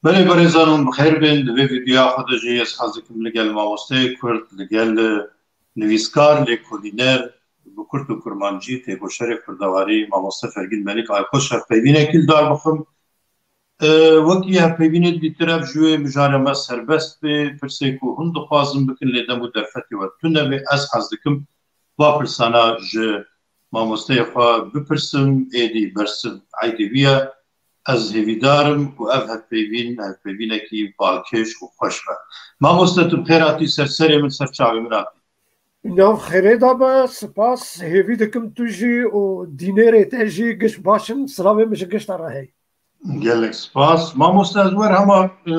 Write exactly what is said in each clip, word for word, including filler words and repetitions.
Belê, berêzan hûn bi xêr bên. Di vê vîdeoya xwe de jî ez hez dikim li gel mamosteyê Kurd, li gel nivîskar, lêkolîner, bi Kurd û Kurmancî, têkoşerê Kurdewarî, mamoste Fergîn Melîk Ayxweş hevpeyvînekî li dar bixim. E, wekî hevpeyvînê dîtir ev ji wê mijarê me serbest bê, pirsê ku hûn dixwazin bikin, lê dem û derfetê we tune be, ez hez dikim va pirsana ji mamosteyê xwe bipirsim, êdî bersiv eydê wî ye. Ez hêvîdar im ku ev hevpeyvîn, hevpeyvînekî balkêş û xweş be. Mamoste, tu bi xêr hatî, ser serê min, ser çavê min hatî. Nav xêrê de be, spas, hêvî dikim tu jî û dînerê te jî giş baş in, silavê min ji giş te re hey. Gelek spas. Mamoste, ez wer hema, e,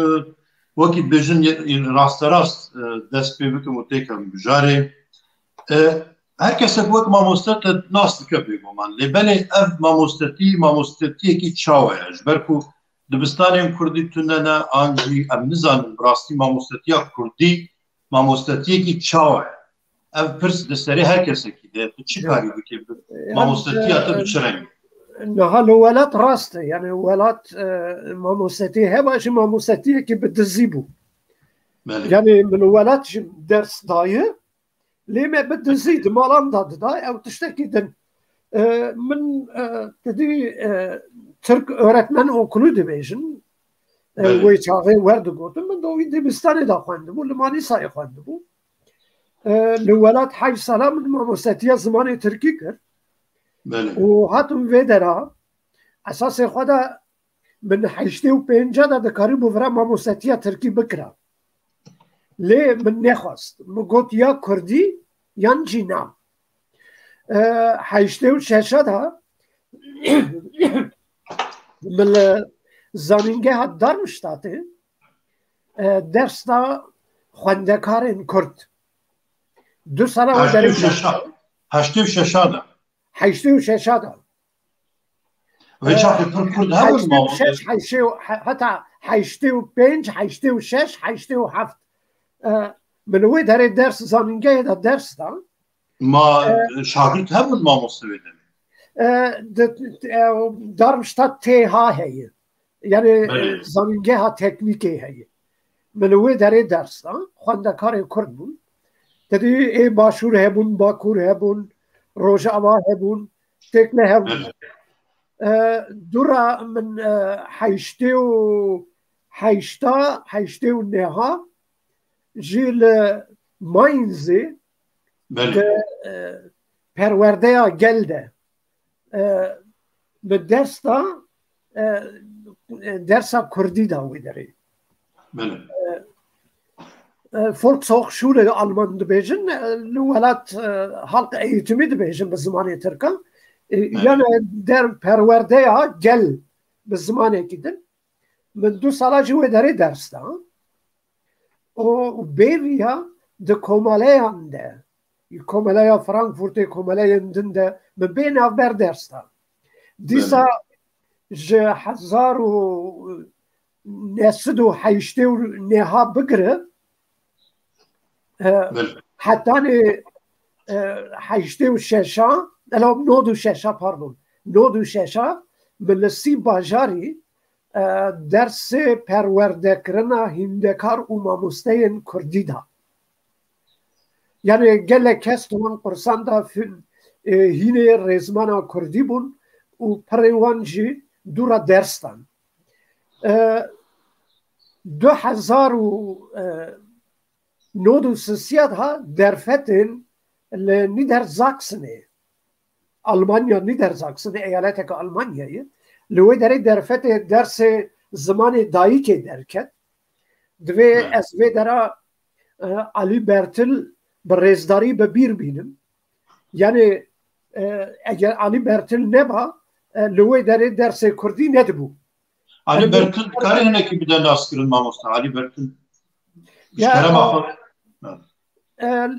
wekî dibêjin, ye-, rasterast, e, dest pê bikim û têkim mijarê. E, her kesek wek mamoste te nas dike bêguman. Lê belê ev mamostetî, mamostetiyekî çawa ye? Ji ber ku dibistanên kurdî tune ne, an jî em nizanin bi rastî mamostetiya kurdî mamostetiyekî çawa ye? Ev pirs di serê her kesekî de, tu çi Ya, karî bikî? Bi-, em, mamostetiya te bi çi rengî? Niha li welat rast e. Yani welat, e, mamostetî heba jî mamosetiyekî bi dizî bû. Belê. Yani min welat jî ders daye, lê me bi dizî di malan da dida, ew tiştekî din. E, min, e, te dî, e, Türk Öğretmen Okulu dibêjin. E, Belê. Wê çaxê werdigotin, min do wî dibistanê de xwendibû, li Manîsayê xwendibû. E, li welat heşt sala min mamostetiya zimanê tirkî kir. Belê. Û hatim vê dera, esasê xwe de min heştê û pênca de dikarîbû vira mamostetiya tirkî bikira. Lê min nexwest. Min got ya kurdî yan jî na. E, heştê û şeşa de min li zanîngeha Darmstadtê, e, ders da xwendekarên kurd. Du sala we Heştê û derê şeşa. Heştê û şeşa de. Heştê û şeşa de. Vê E, çaxê pir kurd hebûn heştê û şeş, mamoste. Heştê û, he-, heta heştê û pênc, heştê û şeş, heştê û heft. E, min wê derê ders, zanîngehê de ders da. Ma, e, şagirt hebûn mamoste wê demê? E, di, e, Darmstadt T H heye. Yani, Belê. E, zanîngeha teknîkê heye. Min wê derê ders da. Xwendekarê kurd bûn. Te dî ê Başûr hebûn, Bakur hebûn, Rojava hebûn, têkle hebûn. Belê. E, dûra min, e, heştê û heşta, heştê û neha jî li Mainzê Belê. Di, e, perwerdeya gel de, e, bi ders da, e, dersa kurdî da wê derê. Belê. E, e, Volkshochschule Alman dibêjin, e, li welat, e, halk eğitimi dibêjin bi zimanê tirka. E, Belê. Yani der perwerdeya gel bi zimanekî din. Min du sala jî wê derê ders da. û bêviya di komeleyan de, komeleya Frankfurtê, komeleyên din de min bê navber ders da. Dîsa Belê. Ji hezar û neh sed û heştê û neha bigire, e, Belê. Hetanê, e, heştê û şeşa, ela nod û şeşa, pardon, nod û şeşa min li sî bajarî e, dersê perwerdekirina hîndekar û mamosteyên kurdî da. Yani gelek kes di wan qursan de fi-, e, hînê rêzmana kurdî bûn û pirê wan jî dûra ders dan. E, du hezar û, e, nod û sisiya de derfetên li Niedersachsenê, Almanya, Niedersachsen, eyaleteke Almanyayê, li wê derê derfetê dersê zimanê dayikê derket. Divê Ne. ez vê dera, e, Alî Bertil bi rêzdarî bi bîr bînim. Yani, e, eger Alî Bertil neba, e, li wê derê dersê kurdî nedibû. Alî Bertil, dikarî hinekî bide naskirin mamoste? Alî Bertil. Ji Ya, kerema e, xwe. e,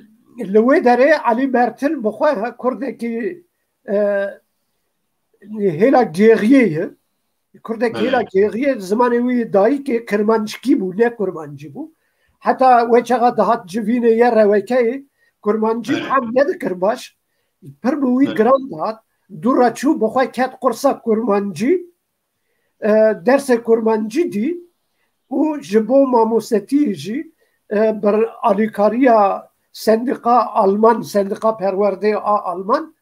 li wê derê Alî Bertil bi xwe kurdekî, e, hêla Gêriyê ye. Kurdekî Belê. hêla Gêriyê, zimanê wî dayikê kirmanckî bû, ne kurmancî bû. Heta wê çaxa dihat civînê ye rewekeyê, kurmancî Belê. fam nedikir baş. Pir bi wî Belê. giran dihat. Dû re çû bi xwe ket qursa kurmancî. E, dersê kurmancî dî, û ji bo mamosetiyê jî, e, bi alîkariya sendîqa Alman, Sendîqa Perwerdeyê a Alman,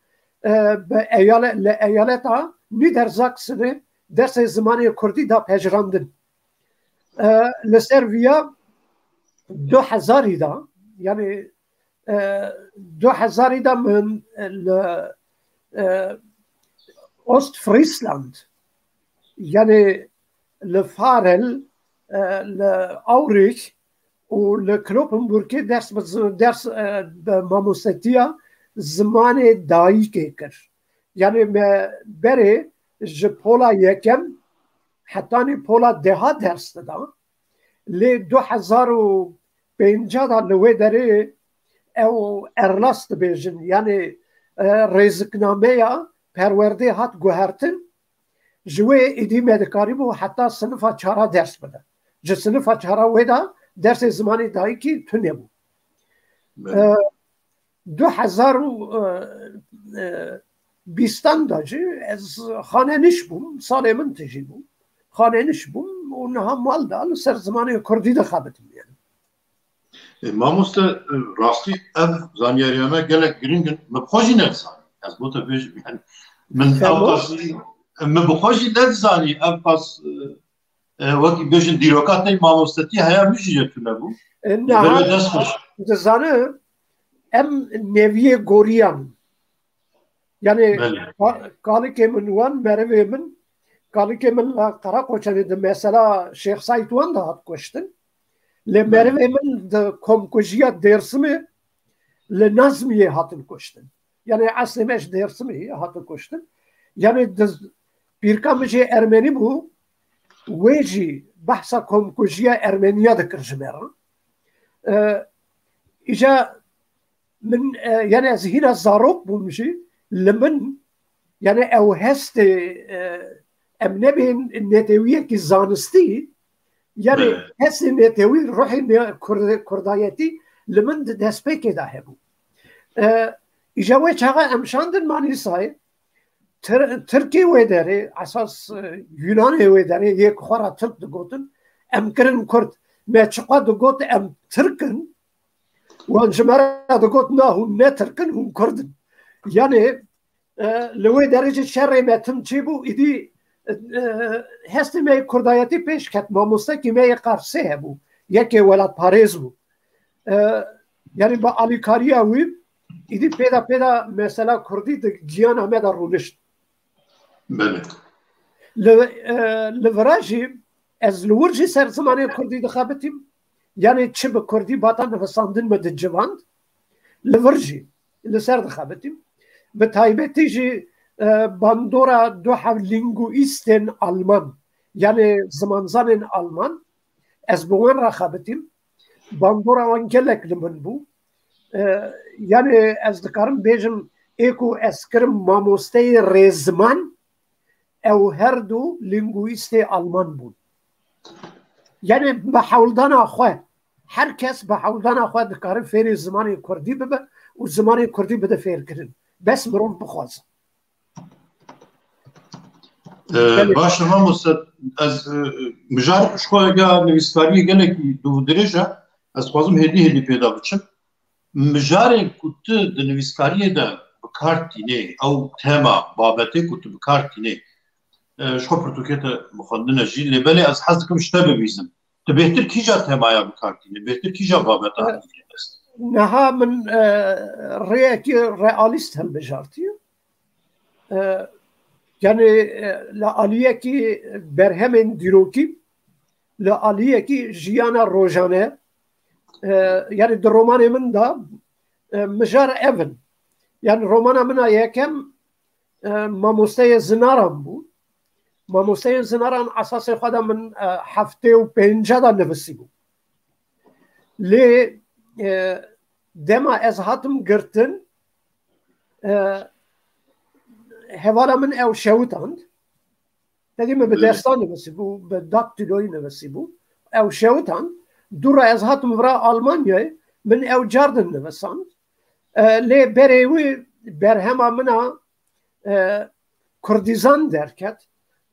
e, bi eyale-, li eyaleta Niedersachsenê dersê zimanê kurdî da pejirandin. E, li ser viya du hezarî de, yanî, e, du hezarî de min li, e, Ostfriesland, yanî li Farel, e, li Aurich û li Cloppenburgê ders bi zi-, ders, e, bi mamostetiya zimanê dayikê kir. Yanî me berê ji pola yekem hetanî pola deha ders dida. Lê du hezar û pêncî de li wê derê ew Erlass dibêjin, yanî, e, rêziknameya perwerdê hat guhertin, ji wê êdî me dikarîbû heta sinifa çara ders bide. Ji sinifa çara wê de dersê zimanê dayikî tune bû. Belê. E, du hezar û, e, e, bîstan de jî ez xanenişt bûm, salê min tijî bû. Xanenişt bûm û niha mal de li ser zimanê kurdî dixebitim yani. E, mamoste, e, rastî ev zanyariyane gelek giring in. Min bi xwe jî nedizanî. Ez bo te bêjim yani. Min ew Fermo. qas, e, min bi xwe jî nedizanî ev qas, e, e, wekî bêjin dîroka te mamostetî heya min jî yê tune bû. E, Ji ber niha wê dest xweş. Dizane em neviyê goriyan. Yani Belê. ka-, kalikê min wan, merivê min, kalikê min la Qereqoçanê di mesela Şêx Saîd wan de hat kuştin. Lê Belê. merivê min di komkujiya Dêrsimê li Nazmiyê hatin kuştin. Yani eslê me ji Dêrsimê hatin kuştin. Yani di, pîrka min jê Ermenî bû, wê jî behsa komkujiya Ermeniya dikir ji me re. E, îca min, e, yani ez hîna zarok bûm jî, li min, yani ew hestê, e, em nebên netewiyekî zanistî, yani Evet. hestê netewî, ruhê ne-, Kurd-, kurdayetî li min di destpêkê de hebû. E, îja wê çaxa em şandin Manîsayê, Tir-, Tirkê wê derê, esas, e, Yunanê wê derê, yê ku xwe re Tirk digotin, em kirin Kurd. Me çiqa digot em Tirk in, wan ji me re digot, na, hûn ne Tirk in, hûn Kurd in. Yani, e, li wê derê jî şerê me tim çêbû, îdî, e, hestê me yê kurdayetî pêş ket, mamostekî me yê Qarsê hebû, yekê welatparêz bû. E, yani bi alîkariya wî, îdî pêda pêda mesela kurdî di giyana me de rûnişt. Belê. Li, e, li vira jî ez li wir jî ser zimanê kurdî dixebitîm. Yani çi bi kurdî bata nivîsandin min dicivand. Li vir jî li ser dixebitîm. Bi taybetî jî, e, bandora du hev lînguîstên alman, yani zimanzanên alman, ez bi wan re xebitîm. Bandora wan gelek li min bû. E, yani ez dikarim bêjim, ê ku ez kirim mamosteyê rêziman, ew her du lînguîstê alman bûn. Yani bi hewldana xwe, her kes bi hewldana xwe dikare fêrê zimanê kurdî bibe û zimanê kurdî bide fêrkirin. Bes mirov bixwaze. Ee, Belê. Baş e, mamoste, ez, e, mijar ji xwe ya nivîskariyê gelekî dû dirêj e, ez dixwazim hêdî hêdî pêda biçim. Mijarên ku tu di nivîskariyê de bi kar tînê, ew tema, babetê ku tu bi kar tînê, e, ji xwe pirtûkê te bi xwendin e jî, lê belê ez hez dikim ji te bibîzim. Tu bêhtir kîja temaya bi kar tînî, bêhtir kîja babeta E, hevdî dest? Niha min, e, rêyekî realîst hilbijartiye. E, yani, e, li aliyekî berhemên dîrokî, li aliyekî jiyana rojane, e, yani di romanê min de, e, mijar ev in. Yani romana min a yekem, e, mamosteyê zinaran bû. Mamosteyên zinaran esasê xwe de min, e, heftê û pênc de nivîsîbû. Lê, e, dema ez hatim girtin, e, hevala min ew şewitand. Tedî min bi Belê. destan nivîsîbû, bi daktiloyî nivîsîbû. Ew şewitand. Dû re ez hatim vira Almanyayê, min ew cardin nivîsand. E, lê berê wî berhema min a, e, Kurdîzan derket.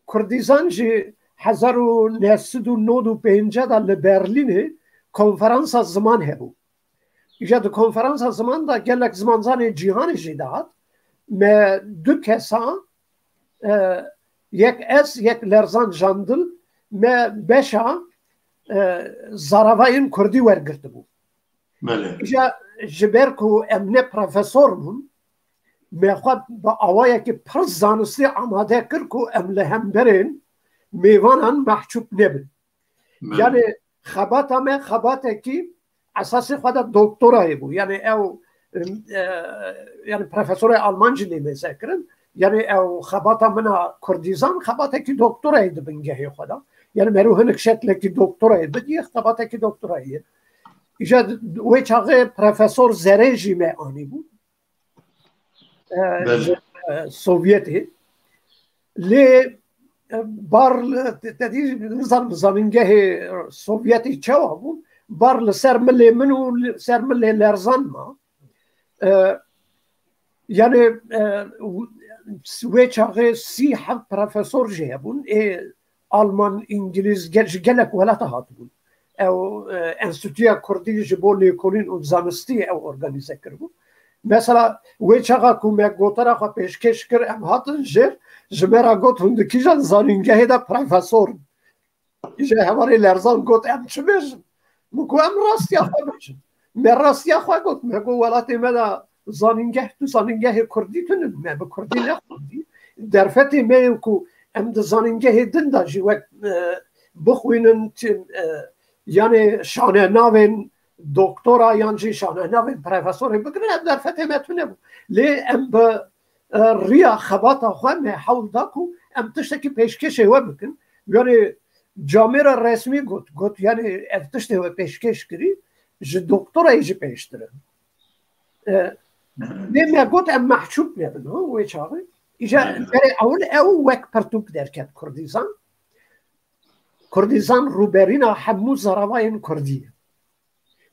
Kurdîzan jî hezar û neh sed û nod û pêncî de li Berlînê konferansa ziman hebû. Îja di konferansa ziman de gelek zimanzanê cîhanê jî dihat. Me du kesa, e, yek ez, yek Lerzan Jandil, me beşa, e, zaravayên kurdî wergirtibû. Belê. Îja ji ber ku em ne profesor bûn, me xwe bi awayekî pir zanistî amade kir ku em li hemberên mêvanan mehcûb nebin. Belê. Yanî xebata me xebatekî esasê xwe de doktorayê bû. Yanî ew, e, yanî profesorê Alman jî lê mêze kirin. Yanî ew xebata min a kurdîzan xebatekî doktorayê di bingehê xwe de. Yanî mero hinek şeklekî doktorayê bidî, xebatekî doktorayê ye. Îja wê çaxê profesor Zerê jî me anîbû. E, Belê. Ji, e, Sovyetê. Lê, e, bar li, te, te dî nizanim zanîngehê Sovyetê çawa bû, bar li ser milê min û li ser milê Lerzan ma. E, yanî, e, wê çaxê sî heft profesor jî hebûn. Ê Alman, Îngilîz, gel-, ji gelek welata hatibûn. Ew, e, Enstîtuya Kurdî ji bo lêkolîn û zanistî ew organîze kiribû. Mesela, wê çaxa ku me gotara xwe pêşkêş kir, em hatin jêr, ji me re got, hûn di kîjan zanîngehê de profesor in? Îja hevalê Lerzan got, em çi bêjin? Min got, em rastiya xwe bêjin. Me rastiya xwe got, me got, welatê me de zanîngeh, tu zanîngehê kurdî tune, me bi kurdî nexwendî. Derfetê me ye ku em di zanîngehê din de jî wek, e, bixwînin, çi, e, yanê şanenavên doktora yan jî şanenavên profesorê bigirin, em derfetê me tune bû. Lê em bi, e, riya xebata xwe me hewl da ku em tiştekî pêşkêşê we bikin. Yanê camêra resmî got, got, yanî ev tiştê we pêşkêş kirî, ji doktorayê jî pêştir e. E, lê me got em mehcûb nebin, ha, wê çaxê. Îja berê ewil ew wek pirtûk derket Kurdîzan. Kurdîzan rûberîna hemû zaravayên Kurdî ye.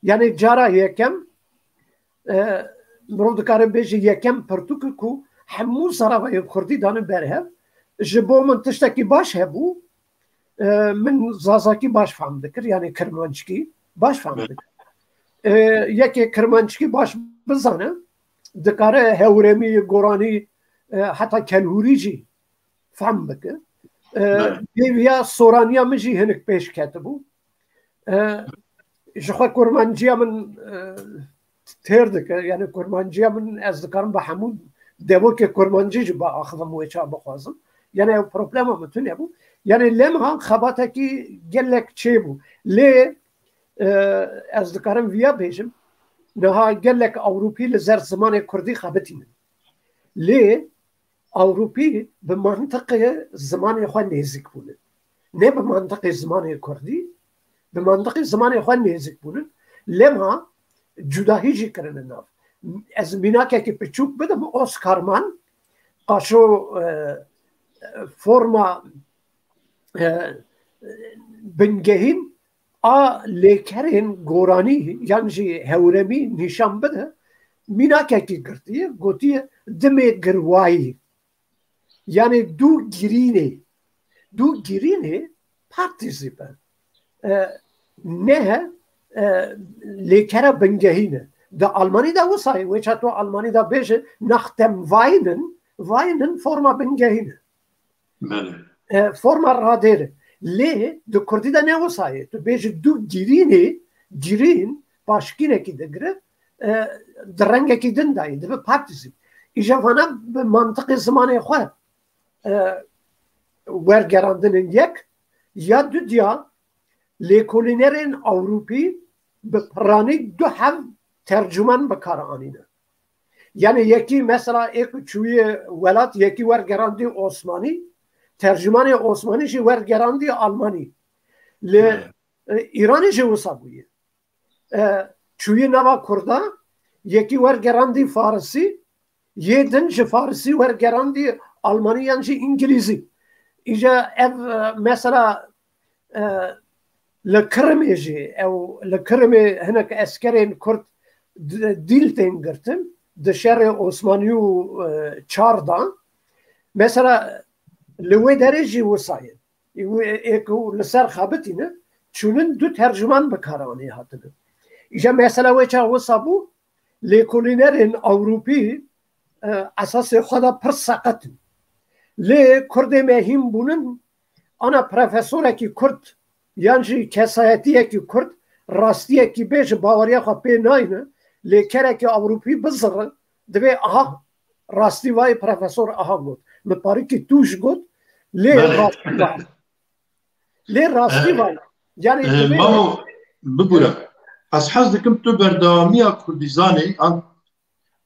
Yanî cara yekem, e, mirov dikare bêje yekem pirtûk ku hemû zaravayên Kurdî dane berhev. Ji bo min tiştekî baş hebû, e, min zazakî baş fehm dikir, yanî kirmanckî baş fehm dikir. E, yekê kirmanckî baş bizane, dikare hewremî, goranî, e, heta kelhûrî jî fehm bike. E, Belê. Bêviya soraniya min jî hinek pêş ketibû. E, ji xwe kurmanciya min, e, têr dike. Yanî kurmanciya min, ez dikarim bi hemû devokê kurmancî jî biaxivim wê çax bixwazim. Yanî ew problema min tune bû. Yanî lê niha xebatekî gelek çêbû. Lê, e, ez dikarim viya bêjim, niha gelek Ewropî li ser zimanê Kurdî xebitînin. Lê Ewropî bi mantiqê zimanê xwe nêzik bûne. Ne bi mantiqê zimanê Kurdî, bi mantiqê zimanê xwe nêzik bûne. Lema cudahî jî kirine nav. Ez mînakekî piçûk bidim, Oscar Mann, qaşo, e, forma, e, bingehîn a lêkerên goranî yan jî hewremî nîşan bide, mînakekî girtiye, gotiye, dimê girwayî. Yanî dû girînê. Dû girînê partîzî be. E, ne, e, lêkera bingehîn e. Di Almanî de wisa ye. Wê çax tu Almanî de bêje, nach dem Weinen, Weinen forma bingehîn e. Belê. E, forma radêr e. Lê di Kurdî de ne wisa ye. Tu bêjî dû girînê, girîn, paşkînekî digire, e, di rengekî din de ye, dibe partîzî. Îja vana bi mantiqê zimanê xwe, e, wergerandinên yek, ya dudiya lêkolînerên Ewropî bi piranî du hev tercûman bi kar anîne. Yanî yekî mesela ê ku çûyê welat, yekî wergerandî Osmanî, tercûmanê Osmanî jî wergerandî Almanî. Li, Evet. e, Îranê jî wisa bûye. E, çûyê nava Kurda, yekî wergerandî Farisî, yê din ji Farisî wergerandî Almanî yan jî Îngilîzî. Îja ev, e, mesela, e, li Kirimê jî, ew li Kirimê hinek eskerên Kurd di-, dîl tên girtin, di şerê Osmanî û, e, çar de. Mesela li wê derê jî wisa ye. ê ku li ser xebitîne, çûnin du tercûman bi kar anî hatine. Îja mesela wê çax wisa bû, lêkolînerên Ewropî, e, esasê xwe de pir seqet in. Lê Kurdê me hîn bûnin, ana profesorekî Kurd yan jî kesayetiyekî Kurd rastiyekî bê ji baweriya xwe pê nayne, lê kerekî Ewropî bizire, divê aha rastî vayê profesor aha got. Min parîkî tûj got, lê Belê. rastî vayê. Lê rastî Eh, vayê. Yani eh, divê Mamo, bibûre. Ez hez dikim tu berdewamiya Kurdîzanê an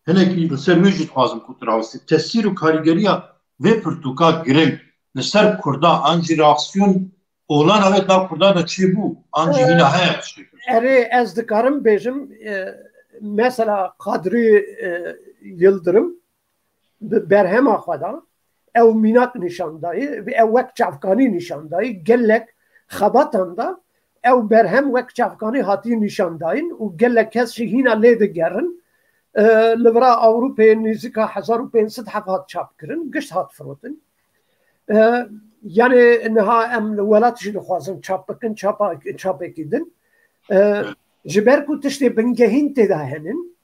hinekî li ser wê jî dixwazim ku tu rawestî. Tesîr û karîgeriya vê pirtûka giring li ser Kurda an jî reaksiyon olana wê da Kurda de çêbû an jî hîna heye tiştekî. Erê, ez dikarim bêjim, e, mesela Kadrî, e, Yildirim bi berhema xwe de ew mînak nîşan dayî, ew wek çavkanî nîşan dayî, gelek xebatan de ew berhem wek çavkanî hatî nîşan dayîn û gelek kes jî hîna lê digerin. E, li vira Ewropê nêzîka hezar û pênc sed heb hat çap kirin, gişt hat firotin. E, yani niha em li welat jî dixwazin çap bikin, çapa, çapekî din. E, ji ber ku tiştê bingehîn tê de henin,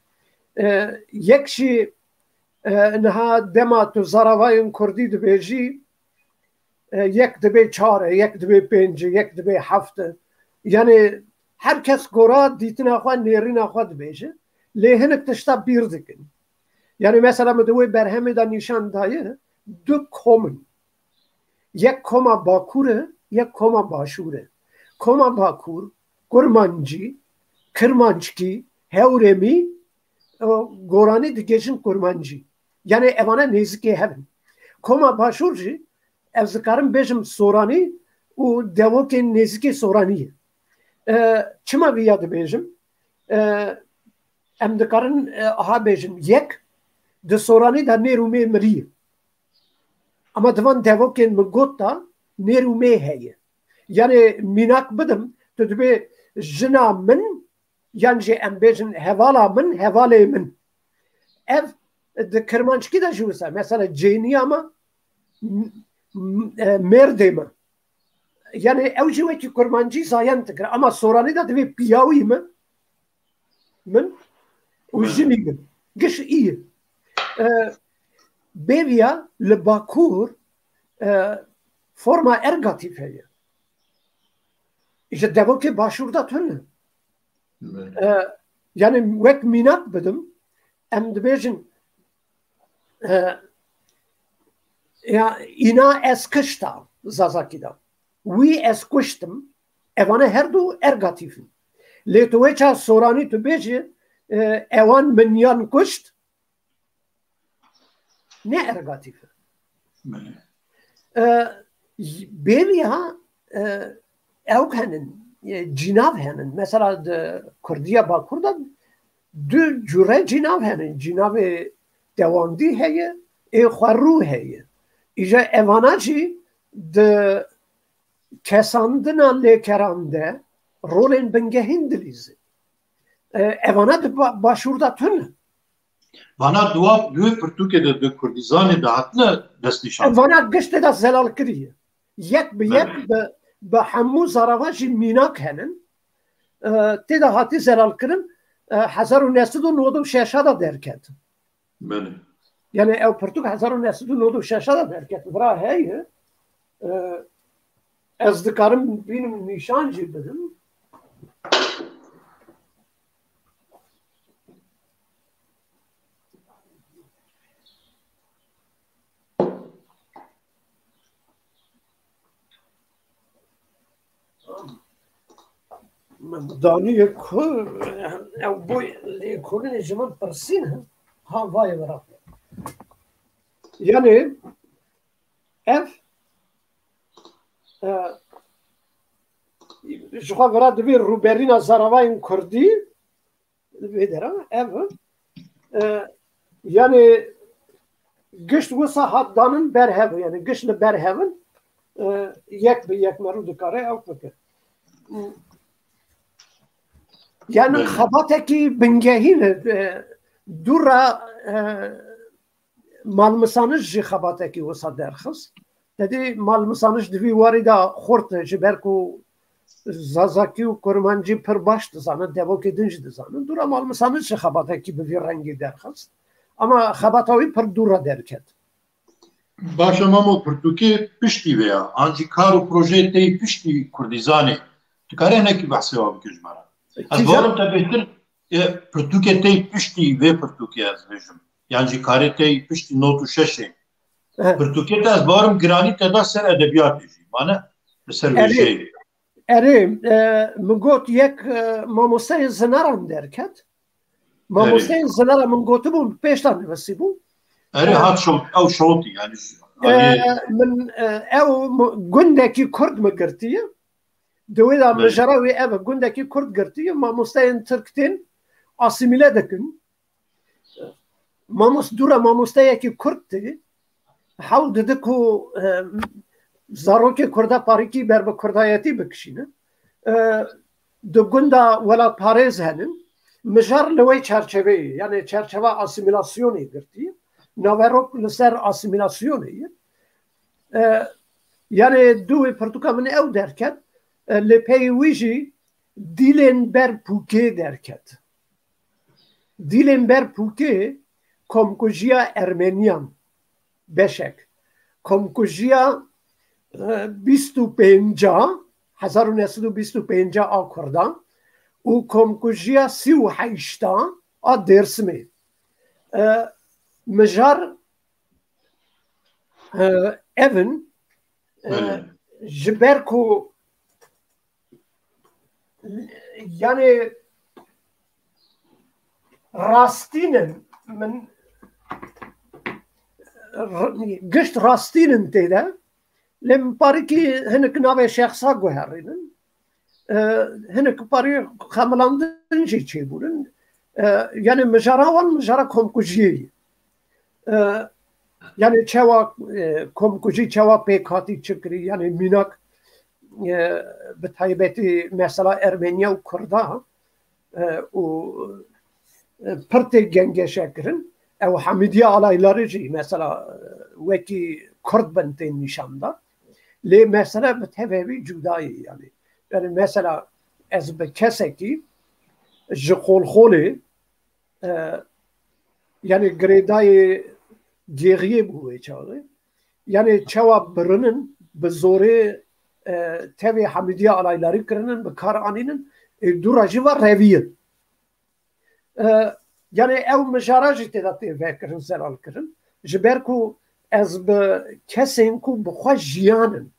e, yek jî, e, niha dema tu zaravayên kurdî dibêjî, e, yek dibê çar e, yek dibê pênc e, yek dibê heft e. Yani her kes gora dîtina xwe, nêrîna xwe dibêje. Lê hinek tişta bîr dikin. Yani mesela min di wê berhemê de nîşan daye du kom in. Yek koma Bakur e, yek koma Başûr e. Koma Bakur, Kurmancî, Kirmanckî, Hewremî, e, goranî digêjin Kurmancî. Yani evane nêzikê hev in. Koma Başûr jî, ez dikarim bêjim Soranî û devokên nêzikê Soranî ye. E, çima vîya dibêjim? E, em dikarin, e, aha bêjin. Yek, di Soranî de nêr û mê miriye. Ama di van devokên min got de nêr û mê heye. Yani mînak bidim, tu dibê jina min, yan jî em bêjin hevala min, hevalê min. Ev di Kirmanckî de jî wisa, mesela cêniya me, m-, m-, e, mêrdê me. Yani ew jî wekî Kurmancî zayend dikir. Ama Soranî de divê piyawî min, min û jinî min. Giş î. E, bêviya li Bakur, e, forma ergatîf heye. Ji devokê Başûr de tune. E, yani wek mînak bidim, em dibêjin, e, ya, îna ez kişta Zazakî de. Wî ez kuştim. Evane her du ergatîf in. Lê tu wê çax Soranî tu bêjî, e, ewan min yan kuşt, ne ergatîf e. Belê. E, bêviya, e, ew henin, e, cînav henin. Mesela di Kurdiya Bakur de du cure cînav henin. Cînavê dewandî heye, ê xwerû heye. Îja evana jî di kesandina lêkeran de rolên bingehîn dilîzin. E, evana di ba-, Başûr de tune. Vana duwa, duwê pirtûkê de di Kurdîzanê de hatine destnîşan. Vana giştê de zelal kiriye. Yek bi yek Belê. bi, bi hemû zaravan jî mînak henin. E, tê de hatî zelal kirin, e, hezar û neh sed û nod û şeş de derket. Belê. Yani ew pirtûk hezar û neh sed û nod û şeş de derket. Vira heye. E, ez dikarim bînim nîşan jî bidim. Min danî ku ew boy lêkolînê ji min pirsîne, ha vayê vira. Yani ev, e, ji xwe vira divê rûberîna zaravayên kurdî, vê dera ev, e, yani gişt wisa hat danin ber hev, yani gişt li ber hev in, e, yek bi yek merû dikare ew bike. Yani Belê. xebatekî bingehîn e, e, dûra, e, Malmisaniş jî xebatekî wisa derxist. Te dî Mal Misaniç di vî warî de xurt e, ji ber ku Zazakî û Kurmancî pir baş dizanin, devokê din jî dizanin. Dûra Mal Misaniç ji xebatekî bi vî rengî derxist. Ama xebata wî pir dûr re derket. Baş e Mamo, pirtûkê piştî vê ya, an jî kar û projeyê tey piştî Kurdîzanê. Tu karî hinekî behsê wa bikî ji me re? Ez Kîjan? Bawerim te bêhtir, e, pirtûkê tey piştî vê pirtûkê ez bêjim. Yan jî karê tey piştî not û şeşê. Eh. Pirtûkê te ez bawerim giranî te da ser edebiyatê jî. Mane li ser Erê, wêjeyê. Erê, e, min got yek, e, mamosteyê Zinaran derket. Mamosteyê Erê. Zinara min gotibû, pêşta nivîsîbû. Erê, E, hat şot, ew şotî yani. e, Hani Min, e, ew mu-, gundekî Kurd mi girtiye. Di wê de Belê. Mijara wê ev e, gundekî Kurd girtiye. Mamosteyên Tirk tên asîmîle dikin. Mamos-, dûra mamosteyekî Kurd tê, hewl dide ku, e, zarokê Kurda parîkî ber bi Kurdayetî bikişîne. E, di gunda welatparêz henin, mijar li wê çerçeveyê, yani çerçeva asîmîlasyonê girtî, naverok li ser asîmîlasyonê ye. E, yani dû wê pirtûka min ew derket, e, lê pey wî jî dîlên ber pûkê derket. Dîlên ber pûkê komkujiya Ermeniyan beşek. Komkujiya, e, bîst û pênca, hezar û neh sed û bîst û pênca a Kurdan û komkujiya sî û heşta a Dêrsimê. E, mijar, e, ev in, e, Belê. Ji ber ku yani rastînin min r-, gişt rastînin tê de lê min parîkî hinek navê şexsa guherînin. E, hinek parî xemilandin jî çêbûnin. E, yani mijara wan mijara komkujiyê ye. E, yani çawa, e, komkujî çawa pêk hatî çi kirî, yani mînak, e, bi taybetî mesela Ermeniya û Kurda, e, û, e, pir tê gengeşe kirin. Ew Hamidiya Alayları jî mesela, e, wekî Kurd bin tên nîşan da. Lê mesele bi tevevî cuda ye yani. Yani mesela ez bi kesekî ji Xolxolê, e, yani girêdayê Gêriyê bû wê çaxê. Yani çawa birinin, bi zorê, e, tevê Hemidiya Alaylarî kirinin, bi kar anînin, ê dûra jî ve reviyin. E, yani ew mijara jî tê de tê vekirin, zelal kirin. Ji ber ku ez bi kesên ku bi xwe jiyan in,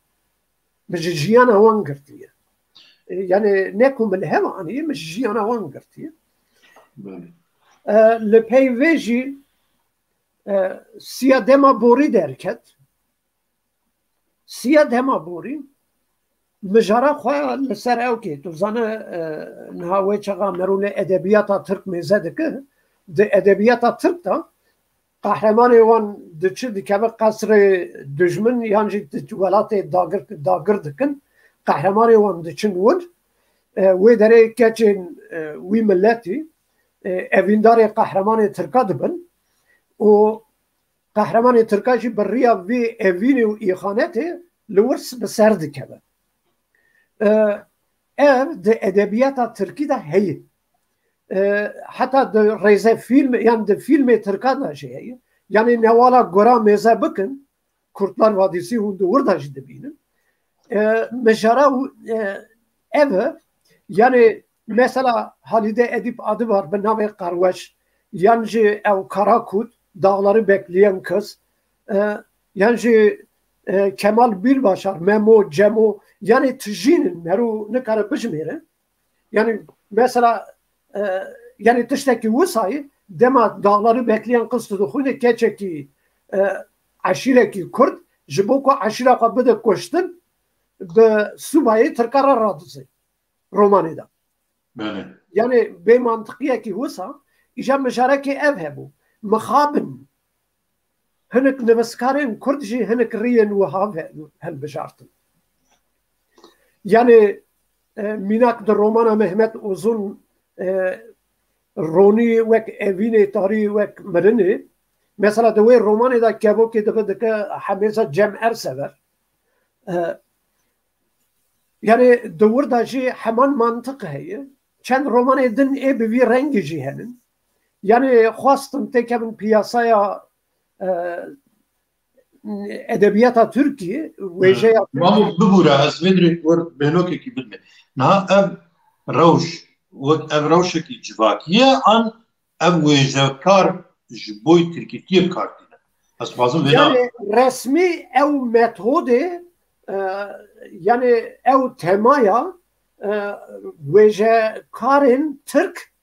min ji jiyana wan girtiye. E, yani ne ku min li hev aniye, min ji jiyana wan girtiye. Belê. E, li pey vê jî, e, Siya Dema Borî derket. Siya Dema Borî mijara xwe li ser ew kê. Tu zane, e, niha wê çaxa merû li edebiyata Tirk mêze dike. Di edebiyata Tirk de qehremanê wan diçi dikeve qesrê dijmin yan jî di welatê dagir, dagir dikin. Qehremanê wan diçin wir. E, wê derê keçên, e, wî miletî, e, evîndarê qehremanê Tirka dibin û qehremanê Tirka jî bi riya vê evînê û îxanetê li wir bi ser dikeve. E, ev di edebiyata Tirkî de heye. E, heta di rêzefîlm, yan di fîlmê Tirka de jî heye. Yanî newala gora mêze bikin, Kurtlar Vadisi hûn di wir de jî dibînin. E, mijara, e, ev e. Yanî mesela Halîde Edîp Adibar bi navê Qarweş, yan jî ew Karakut, Dağları Bekleyen Kız, e, yan jî, e, Kemal Bîlbaşar, Memo, Cemo, yanî tijîn in, merû nikare bijimêre. Yani mesela, e, yani tiştekî wisayî dema Dağları Bekleyen Kız tu dixwînî keçekî, e, eşîrekî Kurd ji bo ku eşîra xwe bide kuştin bi subayê Tirka re radizê romanê de. Belê. Yani bê mantiqiyekî wisa îja mijarekê ev hebû. Mixabin. Hinek nivîskarên Kurd jî hinek riyên wiha ve-, hilbijartin. Yani, e, mînak di romana Mehmet Uzun, e, Ronî wek evînê, tarî wek mirinê. Mesela di wê romanê de kevokê dibe dike hemêza Cem Ersever. E, yani di wir de jî heman mantiq heye. Çend romanê din ê bi vî rengî jî henin. Yani xwestin têkevin piyasaya, e, edebiyata Tirkiyê, wêjeya Tirkiyê. Mamo bibûre, ez vê dirê wir bêhnokekî bidime. Niha ev rewş, wek ev rewşekî civakî ye, an ev wêjekar ji boy tirkîtiyê bi kar tîne? Ez dixwazim vêna Yani resmî ew metodê, e, yani ew temaya, e, wêjekarên Tirk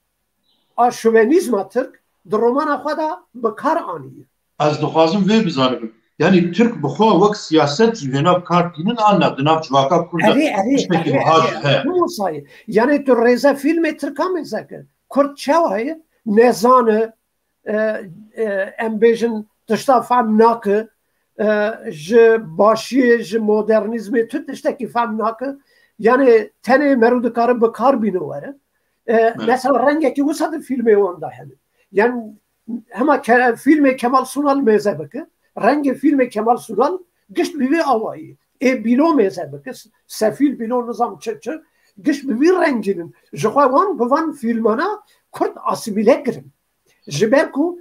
a şovenîzma Tirk di romana xwe de bi kar aniye. Ez dixwazim vê bizanibim. Yanî Tirk bi xwe wek siyaset jî vêna bi kar tînin an na di nav civaka Kurd de Erê, erê, tiştekî erê, wiha jî erê. Heye. Hemû sayê. Yanî tu rêze fîlmê Tirkan mêze kir. Kurd çawa ye? Nezan e, e, e, em bêjin tişta fehm nake, e, ji başiyê, ji modernîzmê tu tiştekî fehm nake. Yanî tenê meriv dikare bi kar bîne were. E, Belê. Mesela rengekî wisa di fîlmê wan de hene. Yani hema ke-, fîlmê Kemal Sunal mêze bike, rengê fîlmê Kemal Sunal gişt bi vê awayî. Ê Bîlo mêze bike, Sefîl Bîlo nizam çi çi, gişt bi vî rengînin. Ji xwe wan bi van fîlmana Kurd asîmîle kirin. Ji ber ku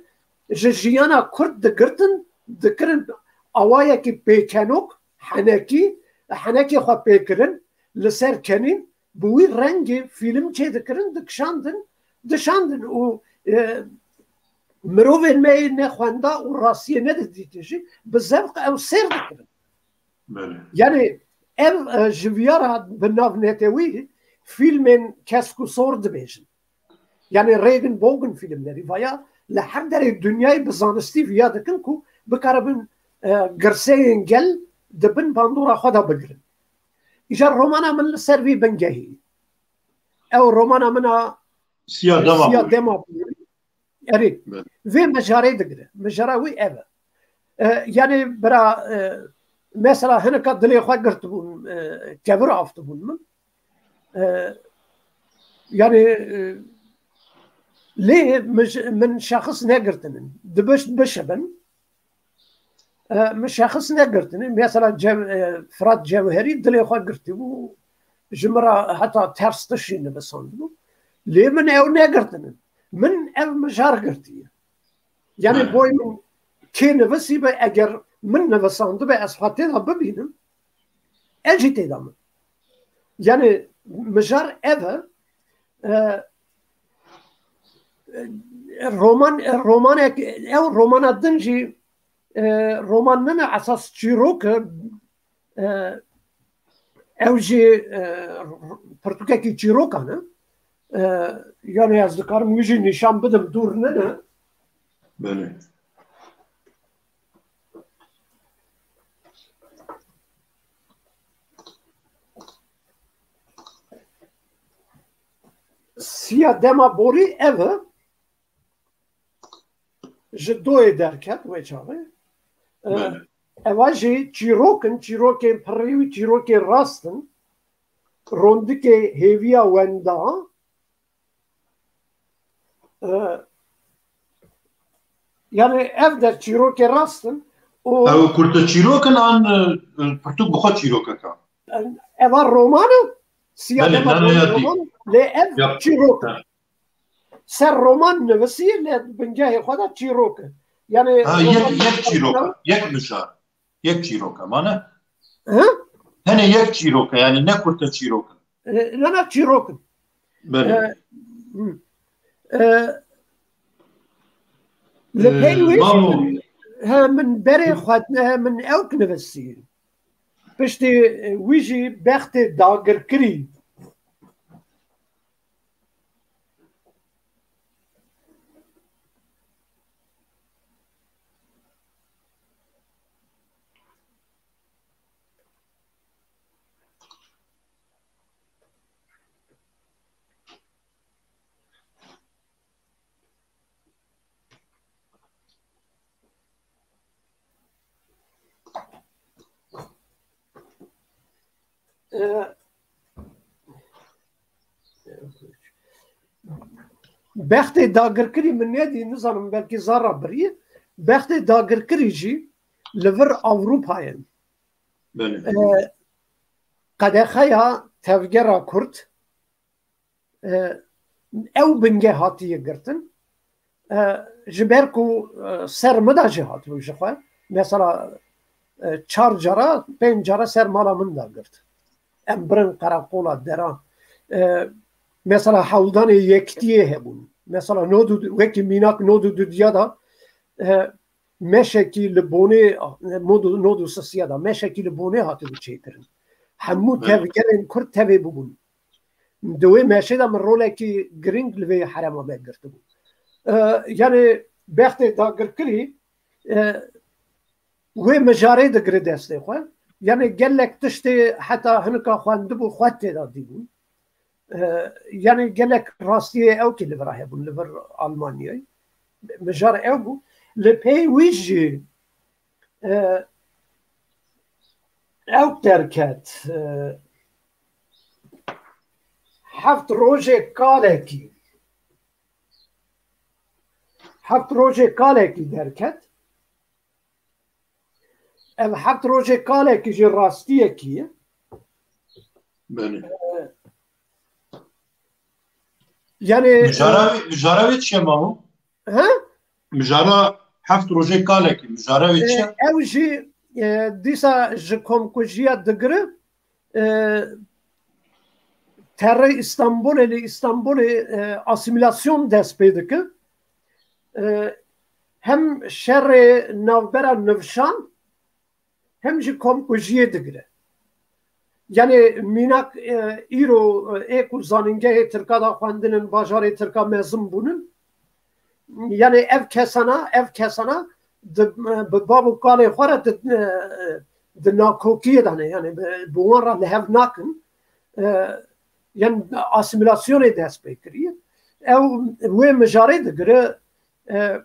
ji jiyana Kurd digirtin, dikirin awayekî pêkenok, henekî, henekê xwe pêkirin, li ser kenîn, bi wî rengê fîlm çêdikirin, dikişandin, dişandin û, e, mirovên me yê nexwenda û rastiyê nedidîtin jî bi zevq ew sêr dikirin. Belê. Yani ev, e, jiviyara bi nav netewî fîlmên kesk û sor dibêjin. Yani Reagan Bogan fîlmlerî vaya li her derê dinyayê bi zanistî viya dikin ku bikaribin, e, girseyên gel di bin bandora xwe de bigirin. Îcar romana min li ser vî bingehî. Ew romana min a Siya Dema Siya Borî. Dema Borî. Erê, Evet. Vê mijarê digire. Mijara wî ev e. E, yani bira, e, mesela hinika dilê xwe girtibûn, e, kevir avtibûn min. E, yani, e, lê mij-, min şexs negirtinin. Dibişt bişibin. E, min şexs negirtine. Mesela Cev-, e, Firat Cewherî dilê xwe girtî bû. Ji min re heta ters tişî nivisandibû. Lê min ew negirtine. Min ev mijar girtiye. Yani Hı. boy min kê nivisî be, eger min nivisandibe, ez xwe tê de bibînim, ez jî tê de min. Yani mijar ev e, e, e, roman, e, romanek, ew romana din jî, e, roman nine, esas çîrok e, e, ew jî, e, pirtûkekî çîrokan e. E, yani ez dikarim wî jî nîşan bidim, dûr nine. Belê. Siya Dema Borî ev e. Ji doyê derket wê çaxê. E, Belê. Eva jî çîrok in, çîrokên pirrî û çîrokên rast in. Rondikê hêviya wenda. E, yani ev der çîrokê rast in. Û Ew kurte çîrok in an, e, pirtûk bi xwe çîrokek e? Eva roman e. Siya Belê, Dema nane Borî ya dî. Roman, lê ev Ya. çîrok e. Ha. Ser roman nivisî, lê bingehê xwe de çîrok e. Yani Ha, yek, roman yek çîrok e. Yek mijar. Yek çîrok e, mane? Hı? Hene yek çîrok e, yani ne kurte çîrok e. E, ne, ne, çîrok e. Belê. E, hı. E, li Ee, pey wê Mamo. Min, he, min berê xwe, he, min ewk nivisî. Piştî, e, wî jî bextê dagirkirî. Bextê dagirkirî min nedî, nizanim belkî zara birî. Bextê dagirkirî jî li vir Ewropayê. Belê. E, qedexeya tevgera Kurd, e, ew bingeh hatiye girtin. E, ji ber ku, e, ser min de jî hatibû ji xwe. Mesela, e, çar cara, pênc cara ser mala min de girt. Em birin qereqola deran. E, mesela hewldanê yektiyê hebûn. Mesela nod û, wekî mînak nod û dudiya da, e, meşekî li bonê, nod û, nod û sisiya da, meşekî li bonê hatibû çêkirin. Hemû Evet. tevgerên Kurd tevê bûbûn. Di wê meşê de min rolekî giring li vê herêma me girtibû. E, yani bextê dagirkirî, e, wê mijarê digire destê xwe. Yani gelek tiştê heta hinika xwendibû xwe tê de dîbûn. E, yani gelek rastiyê ew kî li vir hebûn, li vir Almanyayê. Mijar ew bû. Li pey wî jî, e, ew derket, e, heft rojê kalekî, heft rojê kalekî derket. Ev heft rojê kalekî jî rastiyekî ye. Belê. Yani, Mijara wê, mijara wê çi ye, Mamo? He? Mijara heft rojê kalekî, mijara wê çi ye? E, ew jî, e, dîsa ji komkujiya digire, e, terê Îstanbulê, li Îstanbulê, e, asîmîlasyon dest pê dike. E, hem şerê navbera nivşan, hem jî komkujiyê digire. Yani mînak, e, îro, e, ê ku zanîngehê Tirka da xwendinin, bajarê Tirka mezin bûnin. Yani ev kesana, ev kesana di, bi bav û kalê xwe re di, e, di nakokiyê de ne. Yani bi, bi wan re li hev nakin. E, yani asîmîlasyonê dest pê kiriye. Ew wê mijarê digire, e,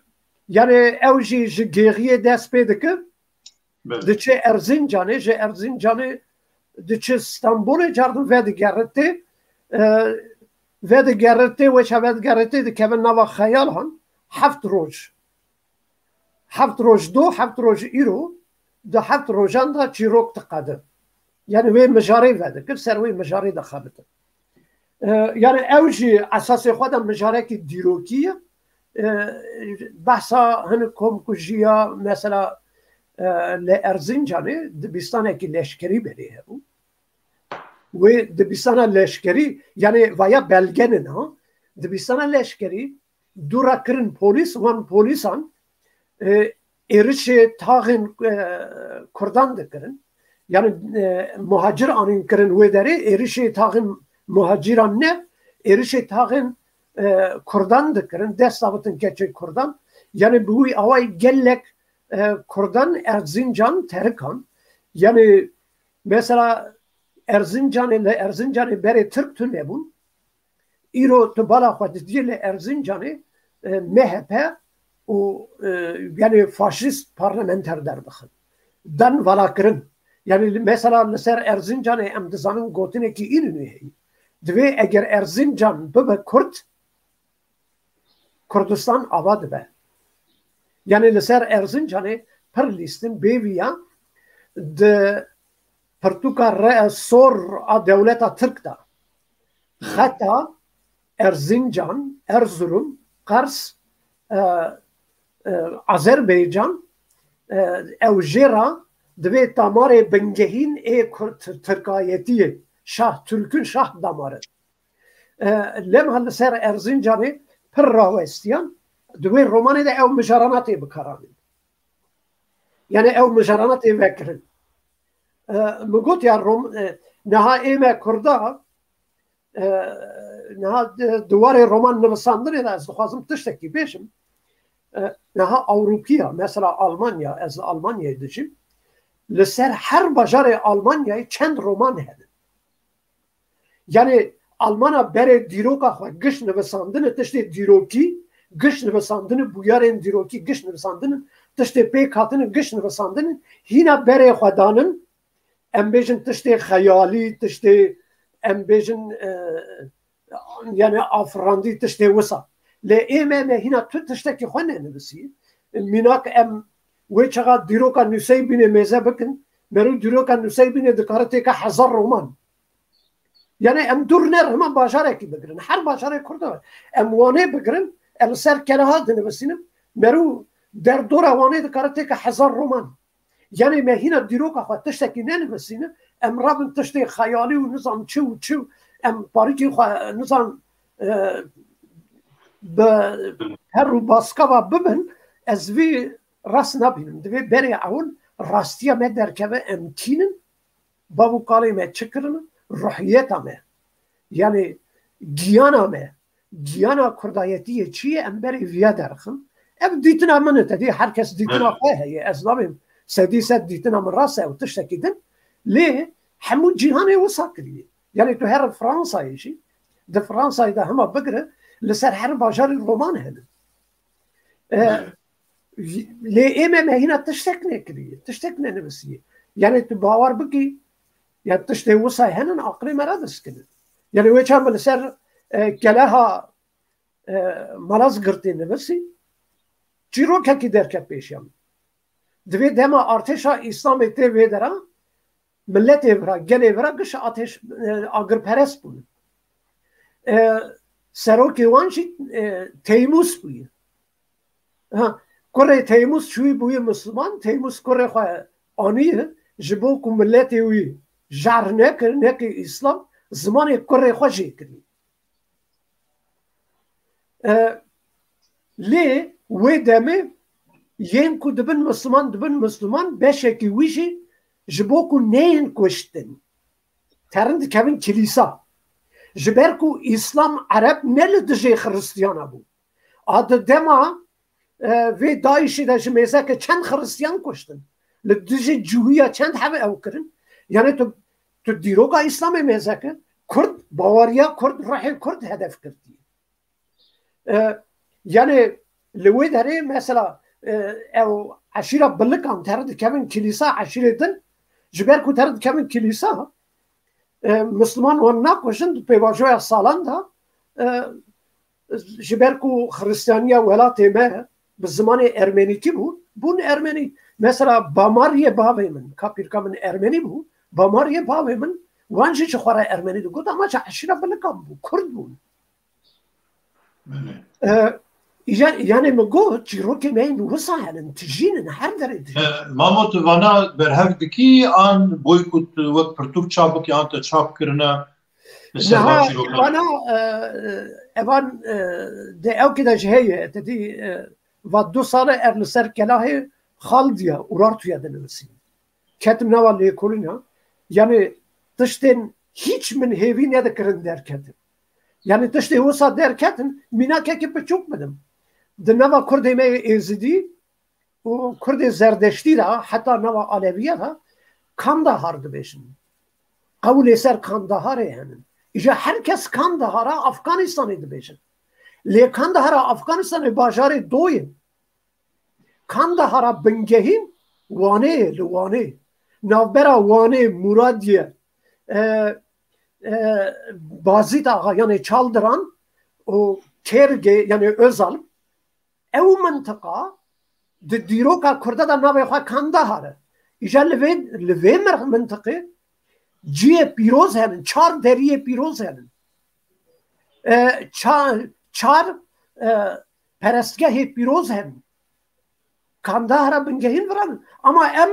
yani ew jî ji Gêxiyê dest pê dike. Belê. Diçe Erzincanê, ji Erzincanê diçe Stenbolê, cardin vedigerite, e, vedigerite, weça vedigerite dikeve nava xeyalan, heft roj. Heft roj do, heft roj îro, di heft rojan de çîrok diqede. Yani wê mijarê vedikir, ser wê mijarê dixebite. E, yani ew jî esasê xwe de mijarekî dîrokî ye. E, behsa hinek komkujiya, mesela, e, li Erzincanê dibistanekî leşkerî berê hebû. Wê dibistana leşkerî, yani vaya belge nin ha, dibistana leşkerî dû re kirin polîs, wan polîsan, e, êrişê taxên, e, Kurdan dikirin. Yani, e, muhacir anîn kirin wê derê, êrişê taxên muhaciran ne, êrişê taxên, e, Kurdan dikirin, dest davitin keçê Kurdan. Yani bi wî awayî gelek, e, Kurdan Erzincan terikan. Yani mesela Erzincanê, li Erzincanê berê Tirk tune bûn. Îro tu bala xwe didiyê li Erzincanê, e, M H P û, e, yani faşîst parlamenter derdixin. Dan valakirin. Yani mesela li ser Erzincanê em dizanin gotinekî înî heye. Divê eger Erzincan bibe Kurd, Kurdistan ava dibe. Yani li ser Erzincanê pir lîstin bêviya di pirtûka re-, sor a dewleta Tirk de. Xeta Erzincan, Erzurum, Qers, e, e, Azerbaycan, e, ew jê re divê damarê bingehîn ê Kur-, Tir-, Tirkayetiyê, Şah Türk'ün şah damarı. E, lema li ser Erzincanê pir rawestiyan, di wê romanê de ew mijarana tê bikaranîn. Yani ew mijarana tê vekirin. E, min got ya rom-, e, niha ê me Kurda, e, niha di, di warê roman nivisandinê de ez dixwazim tiştekî bêjim. E, niha Ewropiya, mesela Almanya, ez li Almanyayê dijîm. Li ser her bajarê Almanyayê çend roman hene. Yani Almana berê dîroka xwe giş nivisandine, tiştê dîrokî, giş nivisandine, bûyerên dîrokî giş nivisandine, tiştê pêk hatine giş nivisandine, hîna berê xwe danin, em bêjin tiştê xeyalî, tiştê, em bêjin, e, yani afirandî, tiştê wisa. Lê ê me, me hîna tu tiştekî xwe nenivisî. Mînak em wê çaxa dîroka Nuseyîbînê mêze bikin, Merû dîroka Nûseybînê dikare têke hezar roman. Yani em dûr nerin, heman bajarekî bigirin. Her bajarê Kurda. Em Wanê bigirin, em li ser keleha dinivîsînin. Merû derdora Wanê dikare têke hezar roman. Yani me hîna dîroka xwe tiştekî nenivîsînin. Em rabin tiştê xeyalî û nizam çi û çi û em parîkî xwe nizam, e, bi her û baskava bibin. Ez vî rast nabînim. Divê berê ewil rastiya me derkeve, em kînin, bav û kalê me çi kirin, ruhiyeta me. Yani giyana me, giyana kurdayetiyê çi ye, em berê viya derxin. Ev dîtina min e, tedî her kes dîtina xwe heye. Ez nabêm sedî sed dîtina min rast e û tiştekî din. Lê hemû cîhanê wisa kiriye. Yani tu here Fransayê jî, di Fransayê de hema bigire, li ser her bajarî roman hene. E, lê ê me me hîna tiştek nekiriye, tiştek nenivisiye. Yani tu bawer bikî, ya tiştê wisa henin aqilê me re diskinin. Yani wê çar min li ser, e, keleha, e, Malazgirtê nivisî, çîrokekî derket pêşiya min. Divê dema artêşa Îslamê tê vê dera, milletê vira, gelê vira giş ateş, e, agirperest bûn. E, serokê wan jî, e, Teymûs bûye. Ha, kurê Teymûs çûyî bûye Misliman, Teymûs kurê xwe aniye, ji bo ku milletê wî jar nekir, nekir Îslam, zimanê kurê xwe jê kiriye. E, lê wê demê yên ku dibin Misliman, dibin Misliman, beşekî wî jî ji bo ku neyên kuştin, terin dikevin kilîsa. Ji ber ku Îslam Ereb ne li dijê Xiristiyana bû. A di dema, e, vê DAIŞê de ji mêzeke çend Xiristiyan kuştin. Li dijî cihûya çend hev ew kirin. Yani tu, tu dîroka Îslamê mêzeke, Kurd, baweriya Kurd, ruhê Kurd hedef girtiye. E, yani li wê derê mesela, e, ew eşîra Bilikan ter dikevin kilîsa eşîrê din, ji ber ku ter dikevin kilîsa, e, Misliman wan nakujin, di pêvajoya salan de, e, ji ber ku Xiristiyaniya welatê me bi zimanê ermenîkî bû, bûn ermenî. Mesela Bamariyê bavê min, kapîrka min ermenî bû, Bamariyê bavê min, wan jî ji xwe re ermenî digot, ama ji eşîra Bilikan bû, Kurd bûn. Belê. E, îca-, yani min got, çîrokê me yên wisa henin, tijînin, her derê tijînin. E, Mamo, tu vana berhev dikî an boykot wek pirtûk çap bikî an te çap kirine li ser van çîrokan? Vana, e, e, evan, e, de ewkê de jî heye, te dî, e, va du sale er li ser kelahê Xaldiya, Urartuya dinivîsî. Ketim nava lêkolîna, yani tiştên hîç min hêvî nedikirin derketin. Yani tiştê wisa derketin, mînakekî piçûk bidim. Di nava Kurdê me yê Êzidî û Kurdê Zerdeştî de, heta nava Aleviya de Kandahar dibêjin. Qewlê ser Kandaharê henin. Îja her kes Kandahara Afganistanê dibêjin. Lê Kandahara Afganistanê bajarê doyê. Kandahara bingehîn Wanê ye, li Wanê. Navbera Wanê, Muradiye, e, e, Bazîd Axa, yani Çaldiran û Kêrgê, yani Özal. Ew mintiqa di dîroka Kurda de navê xwe Kandahar e. Îja li vê, li vê mir-, mintiqê ciyê pîroz henin, çar deriyê pîroz henin. E, ça-, çar, e, perestgehê pîroz henin. Kandahara bingehîn viran. Ama em,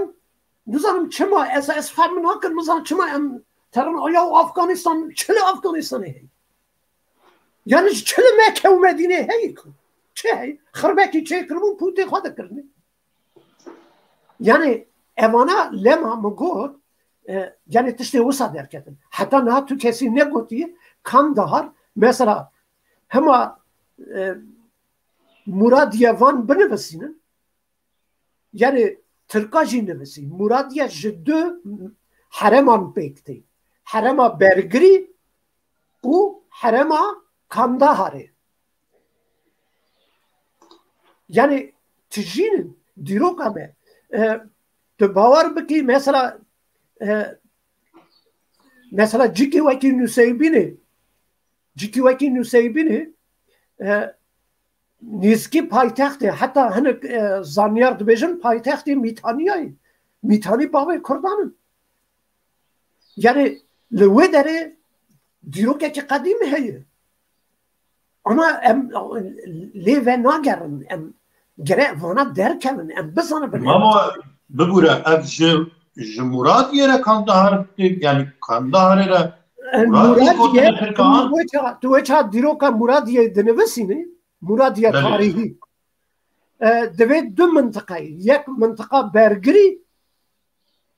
nizanim çima, ez, ez fehm nakim, nizanim çima em terin, ya Afganistan, çi li Afganistanê heye? Yani çi li Mekke û Medînê heye ku? Çi heye? Xirbekî çêkiribûn, pûtê xwe dikirinê. Yani evana lema min got, e, yani tiştê wisa derketin. Heta niha tu kesî negotiye, Kandahar, mesela hema, e, Muradiye van binivisînin, yani Tirka jî nivisî. Muradiye ji du hereman pêk tê. Herema Bergirî û herema Kandaharê. Yani tijînin dîroka me. E, tu bawer bikî mesela, e, mesela cikê wekî Nûseybînê, cikî wekî Nûseybînê, e, nêzîkî paytextê, heta hinek, e, zanyar dibêjin paytextê Mîtanyayê. mîtanî bavê Kurdan in. Yani li wê derê dîrokekî qedîm heye. Ama em lê venagerin, em gere vana derkevin, em bizanibin. Mama, bibûre, ev ji, ji Muradiyê re Kandahar tê, yani Kandaharê re Muradiyê Muradiyê, gotin li Tirkan. Tu wê çaxa, tu wê çaxa dîroka Muradiyê dinivisînî, Muradiya Belê. tarîhî. E, divê du mintiqayê, yek mintiqa bergirî,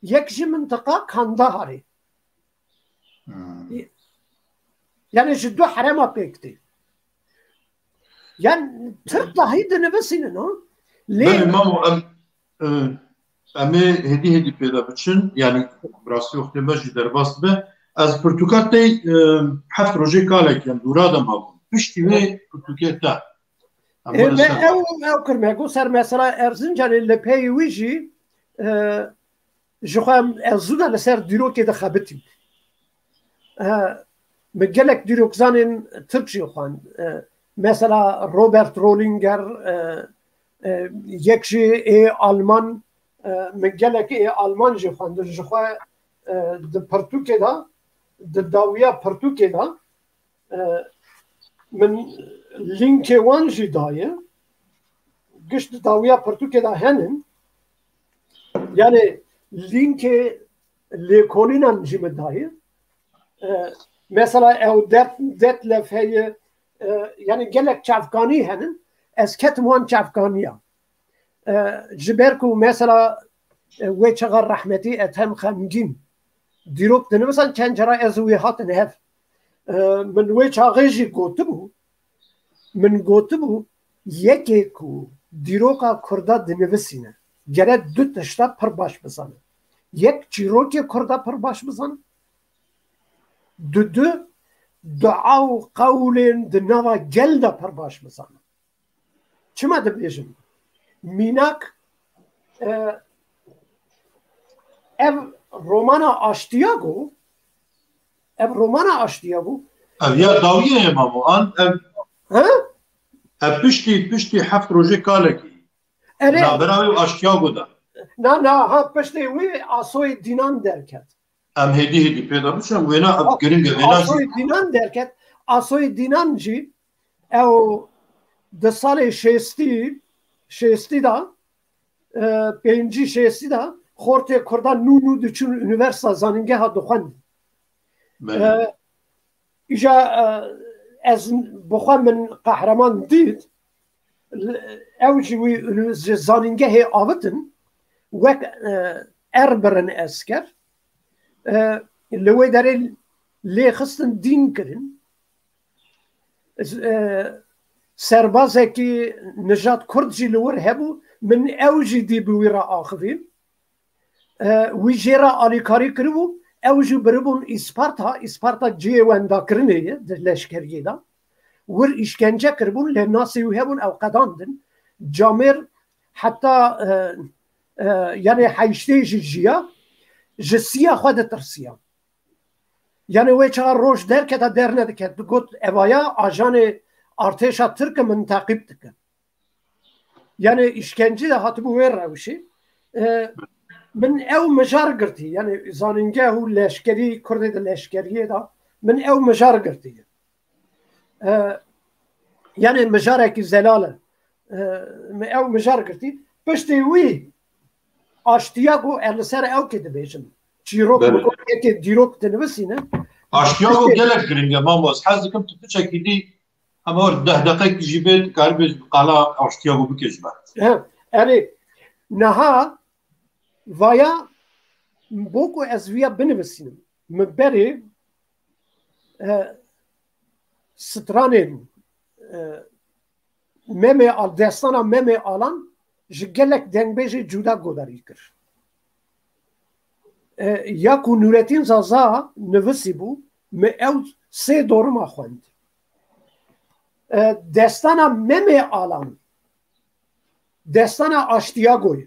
yek jî mintiqa Kandaharê. Hmm. Yani ji du herema pêk tê. Yani Tirk dahî dinivisînin o. Lê Belê, Mamo, em, e, em ê hêdî hêdî pê de biçin. Yani bi rastî wextê me jî derbas dibe. Ez pirtûka te, e, heft rojê kalek em dûra de mabûn. Piştî wê pirtûkê te. Em Ê, were me ser. ew, ew kir me got ser mesela Erzincanê li pey wî jî, e, ji xwe em, ez zû de li ser dîrokê dixebitîm. E, min gelek dîrokzanên Tirk jî xwend. E, mesela Robert Rollinger, e, e, yek jî ê Alman, e, min gelek ê Alman jî xwendin. Ji xwe, e, di pirtûkê de, di dawiya pirtûkê de, e, min lînkê wan jî daye. Giş di dawiya pirtûkê de henin. Yani lînkê lêkolînan jî min daye. E, mesela ew Det-, Detlef heye. E, yani gelek çavkanî henin. Ez ketim wan çavkaniya. E, ji ber ku mesela, e, wê çaxa rehmetî Ethem Xemgîn dîrok dinivisan, çend cara ez û wî hatin hev. E, min wê çaxê jî gotibû, min gotibû, yekê ku dîroka Kurda dinivisîne, gere du tişta pir baş bizane. Yek çîrokê Kurda pir baş bizane, du du dua û qewlên di nava gel de pir baş bizane. Çima dibêjim? Mînak, e, ev romana Aştiyago, ev romana Aştiyago. Ev ya dawiyê ye, Mamo, an ev, Ha? ev piştî, piştî heft rojê kalekî. Erê. Navbera wê Aştiyago de. Na, na, ha, piştê wî Asoyê Dînan derket. Em hêdî hêdî pê de biçin, wêna ev Aso-, giring e, wêna jî. Asoyê Dînan derket. Asoyê Dînan jî ew di salê şêstî, şêstî de, e, pêncî şêstî de xortê Kurdan nû nû diçûn unîversîta, zanîngeha dixwendin. Belê. E, Îja, e, ez bi xwe min qehreman dît, ew jî wî ji zanîngehê avitin, wek, e, er birin esker, e, li wê derê lê xistin dîn kirin. E, serbazekî nijad Kurd jî li wir hebû, min ew jî dî bi wî re axivî. E, wî jê re alîkarî kiribû, ew jî biribûn Îsparta, Îsparta cihê wendakirinê ye di leşkeriyê de. Wir îşkence kiribûn, lê nasê wî hebûn, ew qedandin. Camêr heta, e, e, yanê heştê jî jiya, ji siya xwe ditirsiya. Yanê wê çaxa roj derketa dernediket, digot, evaya ajanê artêşa Tirk e, min teqîb dikin. Yani îşkencî de hatibû wê rewşê. E, min ew mijar girtî. Yani zanîngeh û leşkerî, Kurdê di leşkeriyê de min ew mijar girtî. E, yani mijarekî zelal e. E, min ew mijar girtî. Piştî wî Aştiyago, ez li ser ew kê dibêjim. Çîrok Belê. Min got, yekê dîrok dinivisîne. Aştiyago Piştî gelek giring e, Mamo. Ez hez dikim tu piçekî dî Ama deh deqek jî bê, dikarî bê qala Aştiyago bikê ji me. He, erê, niha vaya bo ku ez viya binivisînim, min berê, e, stranên, e, Memê Al-, destana Memê Alan ji gelek dengbêjê cuda guhdarî kir. E, ya ku Nûretîn Zaza nivisîbû, min ew sê dorima xwend. E, destana Memê Alan, destana Aştiyagoyê.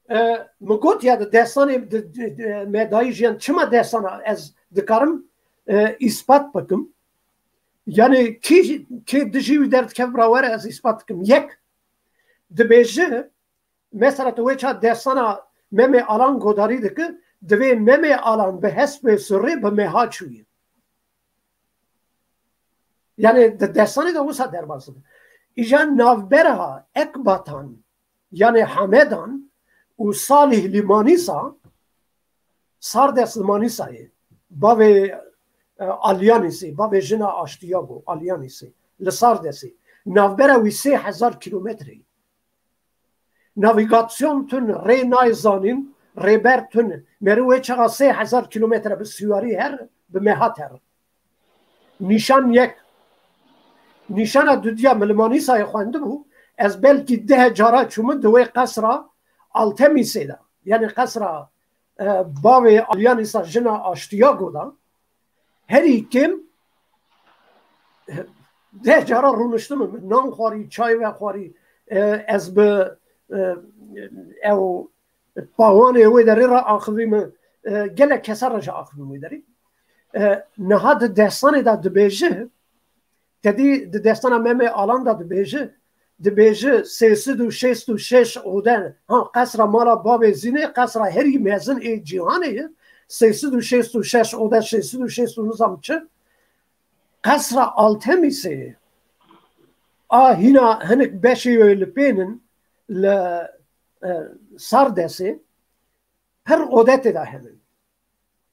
E, min got ya di destanê di, di, di, me dayî jiyan, çima destana ez dikarim, e, îspat bikim? Yani kî, kê dijî wî derdikevibra were ez îspat dikim. Yek, dibêje, Mesela tu wê çax destana Memê Alan godarî dike, divê Memê Alan bi hespê surê bi meha çûye. Yani di destanê de wisa derbas dibe. Îja navbera Ekbatan, yani Hamedan û Salih li Manîsa, Sardes li Manîsayê, bavê, e, Alyanîsê, bavê jina Aştiyago, Alyanîsê, li Sardesê. Navbera wî sê hezar kîlometreyê. Navîgasyon tune, rê nayê zanîn, rêber tune. Meriv wê çaxa sê hezar kîlometre bi siyarî here, bi meha here. Nîşan yek. Nîşana dudiya min li Manîsayê xwendibû, ez belkî deh cara çûme di wê qesra Altemîsê de. Yani qesra, e, bavê Alyanîsa jina Aştiyago de. Herî kêm deh cara rûniştime, min nan xwarî, çay vexwarî, e, ez bi, e, ew pawanê wê derê re axivîme, e, gelek kesa re jî axivîme wê derê. E, niha di destanê de dibêje, te dî di destana Memê Alan de dibêje, dibêje sê sed û şêst û şeş ode, ha, qesra mala bavê Zînê, qesra herî mezin ê cîhanê ye, sê sed û şêst û şeş ode, sê sed û şêst û nizam çi, qesra Altemîsê, a hîna hinek beşê wê li pênin li, e, Sardesê, pir ode tê de henin.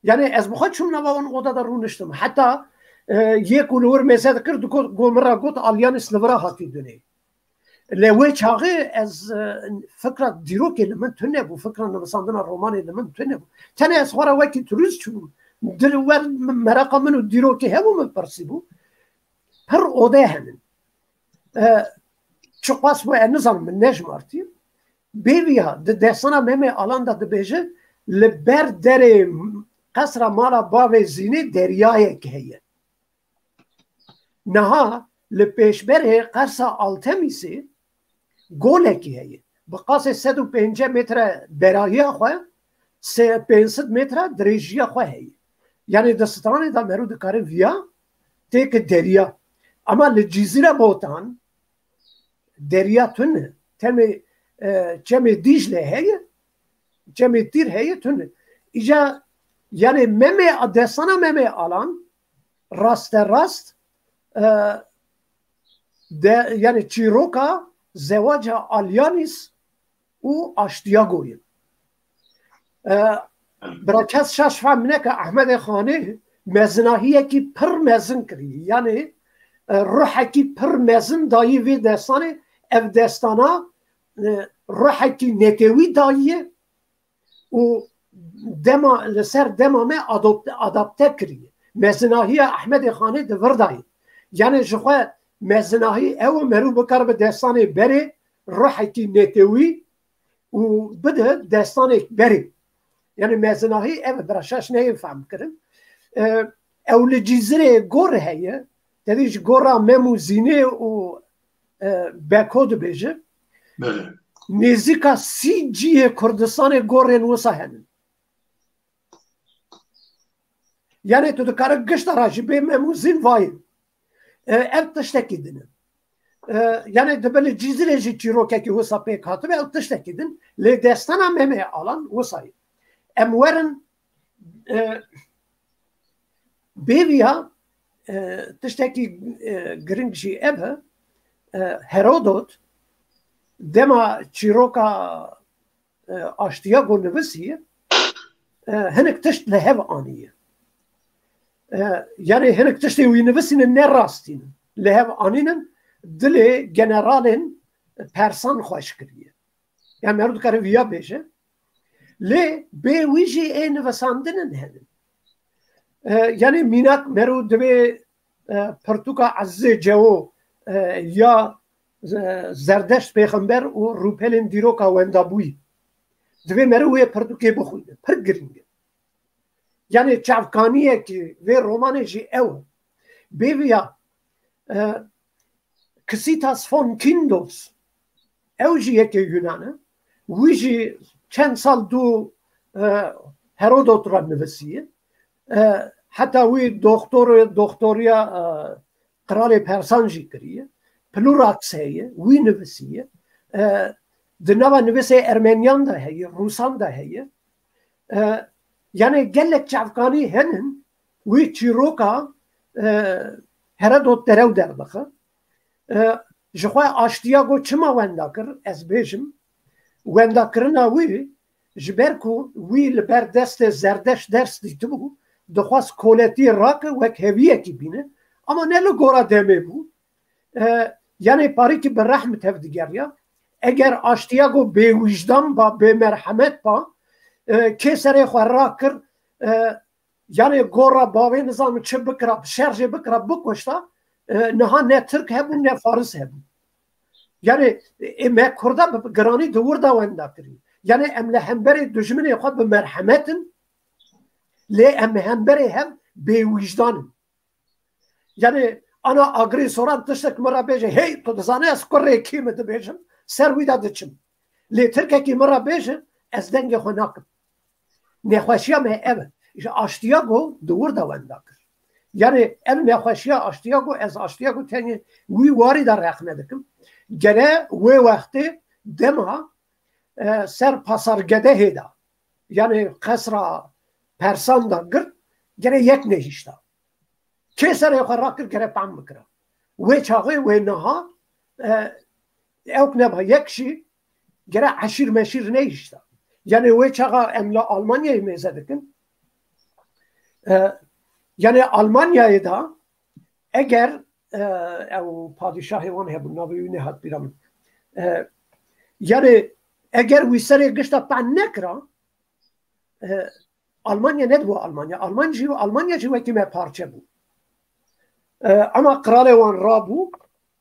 Yani ez bi xwe çûm nava wan oda de rûniştim. Heta, e, yê ku li wir mêze dikir, digot, got min re got, Alyanîs li vira hatî dunê. Lê wê çaxê ez, e, fikra dîrokê li min tune bû, fikra nivîsandina romanê li min tune bû. Tenê ez xwe re wekî turist çûbûm. Dil wer meraqa min û dîrokê hebû, min pirsîbû. Pir ode henin. E, çiqas bû, ez nizanim, min nejmartî. Bêviya di destana Memê Alan de dibêje, li ber derê qesra mala bavê Zînê deryayek heye. Niha li pêşberê qesra Altemîsê golekî heye. Bi qasê sed û pêncî metre berahiya xwe, sê-, pênc sed metre dirêjiya xwe heye. Yani di stranê de meriv dikare viya têke derya. Ama li Cizîre Botan, derya tune. Temê, e, Çemê Dîcle heye, Çemê Tîr heye, tune. Îca, yani Memê, destana Memê Alan, raste rast, e, de, yani çîroka zewaca Alyanîs û Aştiyagoyê. E, bira kes şaş fehm neke, Ehmedê Xanê mezinahiyekî pir mezin kirî. Yani, e, ruhekî pir mezin dayî vê destanê. Ev destana, e, ruhekî netewî dayiye û dema, li ser dema me adopte, adapte kiriye. Mezinahiya Ehmedê Xanê di vir dayê. Yani ji xwe mezinahî ew e, meriv bikar bi destanê berê ruhekî netewî û bide destanek berê. Yani mezinahî ev e, bira şaş neyê fehm kirin. E, ew li Cizirê gor heye, tevî ji gora Mem û Zînê û, e, Beko dibêje. Belê. Nêzîka sî cihê Kurdistanê gorên wisa henin. Yani tu dikare gişta re jî bê Mem û Zîn vayê. E, ev tiştekî din e. E, yani dibe li Cizirê jî çîrokekî wisa pêk hatibe, ew tiştekî din. Lê destana Memê Alan wisa ye. Em werin, e, bêviya, e, tiştekî, e, giring jî ev e. E, Herodot dema çîroka, e, Aştiyago nivisiye, e, hinek tişt li hev aniye. E, yani hinek tiştê wî nivisîne ne rastî ne. Li hev anînin, dilê generalên persan xweş kiriye. Yani meriv dikare viya bêje. Lê bê wî jî ê nivisandinin henin. E, yani mînak meriv divê, e, pirtûka Ezîzê Cewo, e, ya, e, Zerdeşt Pêxember û Rûpelên Dîroka Wendabûyî. Divê meriv wê pirtûkê bixwîne. Pir girîng e. Yani çavkaniyekî vê romanê jî ew e. Bêviya, e, Xitas von Kindos, ew jî yekê Yunan e. Wî jî çend sal dû, e, Herodot re nivisiye. E, heta wî doktor, doktoriya, e, qiralê Persan jî kiriye. Plurax heye, wî nivisiye. E, Di nava nivîsê Ermeniyan de heye, Rûsan de heye. E, yanê gelek çavkanî henin, wî çîroka, e, Heredot derew derdixe. E, ji xwe Aştiyago çima wenda kir? Ez bêjim, wendakirina wî, ji ber ku wî li ber destê Zerdeşt ders dîtibû, dixwest koletiyê rake, wek heviyekî bîne, ama ne li gora demê bû. E, yanê parîkî bi rehm tev digeriya. Eger Aştiyago bêwijdan ba, bêmerhemet ba, e, kê serê xwe rakir, e, yanê gora bavê nizam çi bikira, şerjê bikira, bikuşta, e, niha ne Tirk hebû, ne Faris hebû. Yanê, e, me Kurda bi giranî di wir de wenda kirî. Yanê em li hemberê dijminê xwe bi merhemet in, lê em hemberê hev bêwijdan in. Yanê, ana Agirî Soran tiştek min re bêje, hey, tu dizanî ez kurê kî me dibêjim, ser wî de diçim. Lê Tirkekî min re bêje, ez dengê xwe nakim. Nexweşiya me ev e. Ji Aştiyago di wir de wenda kir. Yanê ev nexweşiya Aştiyago, ez Aştiyago tenê wî warî de rexne dikim. Gere wê wextê dema, e, ser Pasargedehê de, yanê qesra Persan de girt, gere yek nehişta. Kê serê xwe rakir gere pam bikira. Wê çaxê wê niha, e, ewk neba yek jî gere eşîr meşîr nehişta. Yanê wê çaxa em li Almanyayê mêze dikin. E, yanê Almanyayê de eger, e, ew padîşahê wan hebû, navê wî nehat bîra min. E, yanê eger wî serê gişta pam nekira, e, Almanya nedibû Almanya. Alman jî, Almanya jî wekî me parçe bû. E, ama qiralê wan rabû,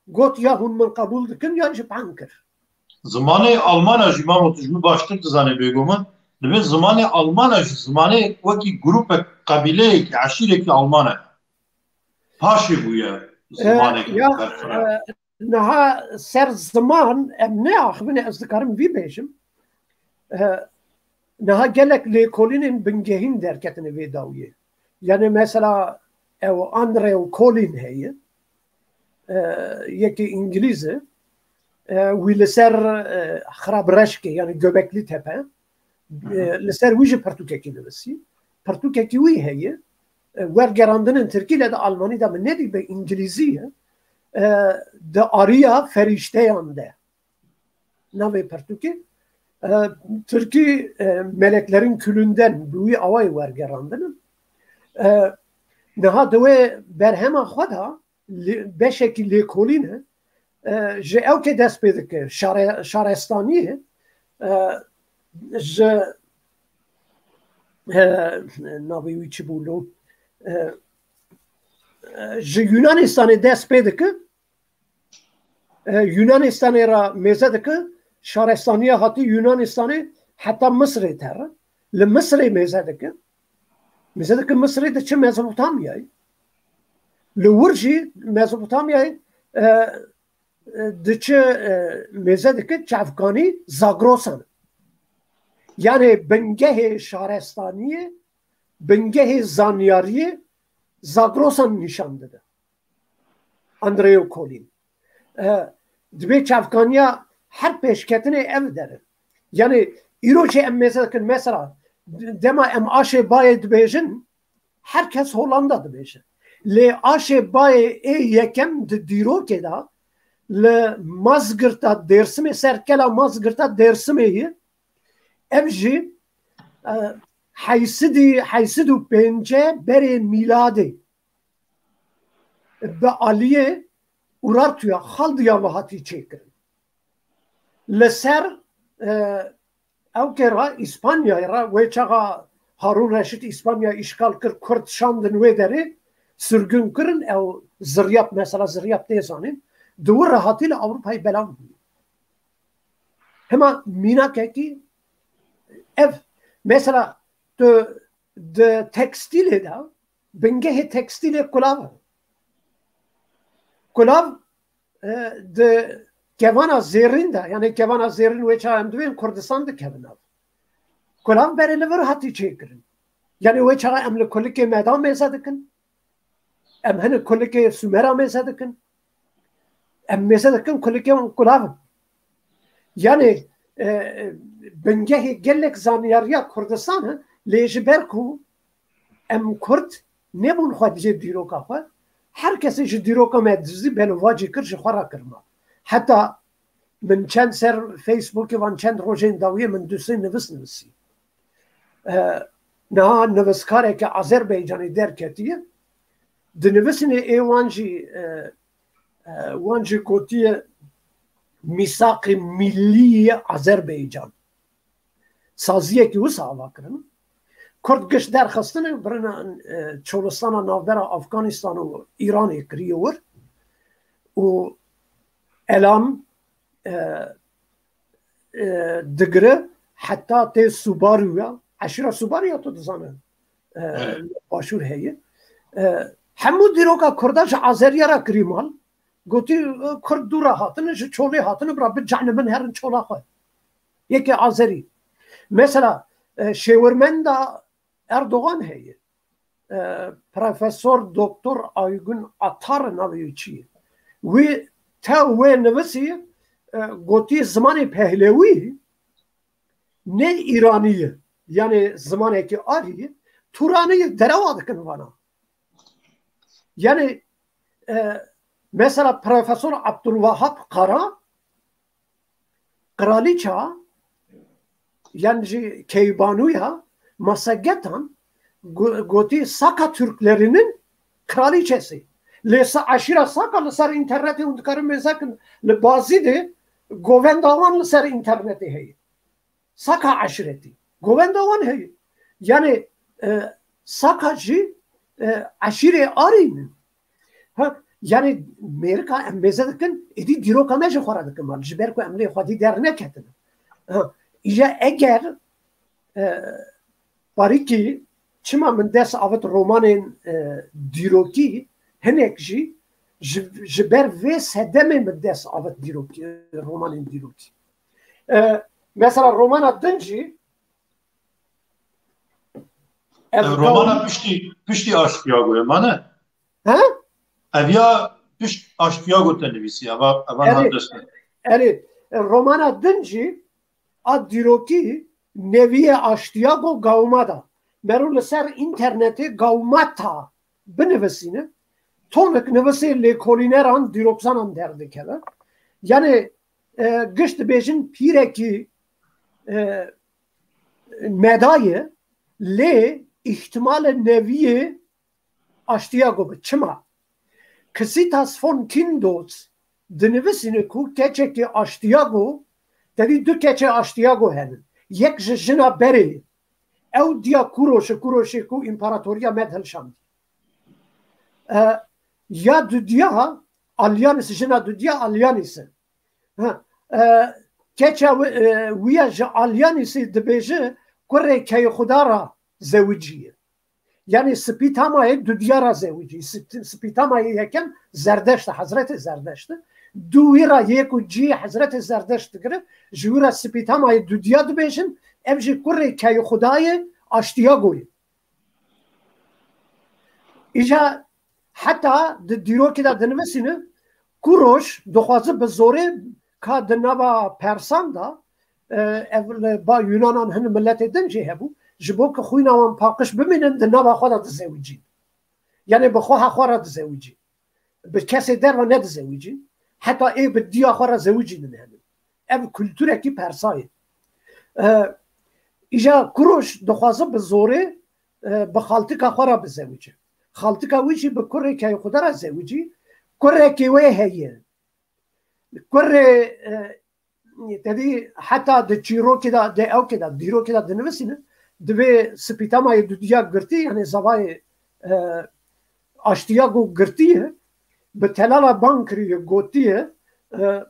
got ya hûn min qebûl dikin yan jî pam kir. Zimanê Almana jî, Mamo, tu ji min baştir dizanî bêguman. Divê zimanê Almana jî zimanê wekî grûpek, qebîleyekî, eşîrekî Alman e. Paşê bûye E, zimanekî ya, berfireh. E, niha ser ziman em neaxivin, ez dikarim vî bêjim. E, niha gelek lêkolînên bingehîn derketine vê dawiyê. Yanî mesela ew Andrew Colin heye. E, yekî Îngilîz e. E, wî li ser, e, Xirabreşkê, yanî Göbekli Tepe, e, li ser wî jî pirtûkekî nivîsî. Pirtûkekî wî heye. E, wergerandinin tirkî le di Almanî de min nedî, bi Îngilîzî ye. E, di Ariya Ferîşteyan de. Navê pirtûkê, e, tirkî, e, Meleklerin Külünden, bi wî awayî wergerandin. E, niha di wê berhema xwe de lê-, beşekî lêkolîn e. E, ji ewkê dest pê dike, şare-, şarestaniyê, e, ji, e, navê wî çi bû lo? E, e, ji Yunanistanê dest pê dike, e, Yunanistanê re mêze dike, şarestaniya hatî Yunanistanê heta Misirê ter. Li Misirê mêze dike. Mêze dike Misirê diçe Mezopotamyayê. Li wir jî Mezopotamyayê, e, e, diçe, e, mêze dike çavkanî Zagrosan. Yanê bingehê şarestaniyê, bingehê zanyariyê Zagrosan nîşan dide. Andrew Colin. E, dibê çavkaniya her pêşketinê ev derin. Yanî îro jî em mêze dikin, mesela, dema em aşê bayê dibêjin, her kes Hollanda dibêje. Lê aşê bayê ê yekem di dîrokê de li Mazgirta Dêrsimê, ser kela Mazgirta Dêrsimê ye, ev jî, e, heysidî, heysid û pênce berê mîladê bi aliyê Urartuya, Xaldiya ve hatî çêkirin. Li ser, e, ewkê re, Îspanyayê re, wê çaxa Harûn Reşîd Îspanya îşgal kir, Kurd şandin wê derê, sirgûn kirin, ew ziryap, mesela ziryap tê zanîn, di wir re hatî li Ewropayê belav bûye. Hema mînakekî ev, mesela tu di tekstîlê de, bingehê tekstîlê kulav e. Kulav, e, di kevana zêrîn de, yanî kevana zêrîn wê çaxa em dibên Kurdistan dikevin nav. Kulav berê li vir hatî çêkirin. Yanî wê çaxa em li kulikê Meda mêze dikin. Em hinek kulikê Sumera mêze dikin. Em mêze dikin kulikê wan kulav in. Yanî, e, bingehê gelek zanyariya Kurdistan e, lê ji ber ku em Kurd nebûn xwediyê dîroka xwe, her kesê ji dîroka me dizî belovacî kir, ji xwe re kir mal. Heta min çend ser Facebookê van çend rojên dawiyê min du sê nivis nivisî. E, niha niviskareke Azerbaycanê derketiye. Di nivisînê ê wan jî, e, e, wan jî gotiye mîsaqê millî Azerbaycan. Saziyekî wisa ava kirin. Kurd giş derxistine, birine, e, Çolistana navbera Afganistan û Îranê kiriye wir. Û elam, e, e, digire heta tê Subaru ya. Eşîra Subaru ya tu dizane. E, Evet. Başûr heye. E, hemû dîroka Kurda ji Azeriya re kirî mal. Gotî, e, Kurd dû re hatine, ji Çolê hatine, bira bi canê min herin Çola xwe. Yekê Azerî. Mesela, e, şêwirmenda Erdogan heye. E, Profesor Doktor Aygun Atar navê wî çi ye? Wî te wê nivisî, e, gotî zimanê pehlewî ne Îranî ye. Yanê zimanekî arî ye. Turanî ye, derewa dikin vana. Yanê, e, mesela Profesor Abdulwahab Kara, Kraliça, yan jî Keybanûya Masegetan go-, gotî Saka Türklerinin kraliçesi. Lê sa-, eşîra Saka li ser înternetê hûn dikarin mêze kin, li Bazîdê govenda wan li ser înternetê heye. Saka eşîretî. Govenda wan heye. Yanê, e, Saka jî, e, eşîrê Arî ne. Ha, yanî mêrika em mêze dikin, êdî dîroka me ji xwe re dikin mal, ji ber ku em lê xwedî derneketine. Ha, îja eger, e, parîkî çima min dest avit romanên, e, dîrokî, hinek jî ji, ji ber vê sedemê min dest avit dîrokî, romanên dîrokî. E, mesela romana din jî, ev Ev romana gawim piştî, piştî Aştiyagoyê mane? He? Ev ya pişt Aştiyago te nivîsî, eva, eva Erê, navdest e. Erê, romana din jî a dîrokî neviyê Aştiyago Gaumada. Mero li ser înternetê Gaumata binivisîne. Tonik nivisê lêkolîneran, dîrokzanan derdikeve. Yanê, e, giş dibêjin pîrekî, e, medaye, lê îhtimale neviyê Aştiyago bi. Çima? Kisitas von Kindos dinivisîne ku keçekî Aştiyago, tevî du keçê Aştiyago hene. Yek ji jina berê, ew diya Kuroşi, Kuroşê ku împaratoriya me dihilşandî. E, ya dudiya Alyanis, jina dudiya Alyanis e. Ha, e, keça wi-, e, wiya ji Alyanisê dibêje kurê Keyxuda ra zewiciye. Yanî Spîtamayê dudiya ra zewicî. Sp-, Spîtamayê yekem Zerdeşt e, Hezretê Zerdeşt e. Du wî ra yê ku cihê Hezretê Zerdeşt digire, ji wî ra Spîtamayê dudiya dibêjin, ev jî kurê Keyxudayê Aştiyagoyê. Îja heta di dîrokê de dinivisîne, Kuroş dixwaze bi zorê ka di nava Persan de, e, ev li ba Yunanan hin miletê din jî hebû, ji bo ku xwîna wan paqij bimînin, di nava xwe de dizewicîn. Yanê bi xweha xwe re dizewicîn. Bi kesê derve nedizewicîn. Heta ê bi diya xwe re zewicînin hebin. Ev kulturekî Persa ye. E, îja Kuroş dixwaze bi zorê, e, bi xaltika xwe re bizewice. Xaltika wî jî bi kurê Keyxuda re zewicî. Kurekê wê heye. Kurê, e, tevî heta di çîrokê de, di ewkê de, dîrokê de dinivisîne, divê Spîtamayê dudiya girtî, yanî zavayê, e, Aştiyago girtiye, bi telala bang kiriye, gotiye, e,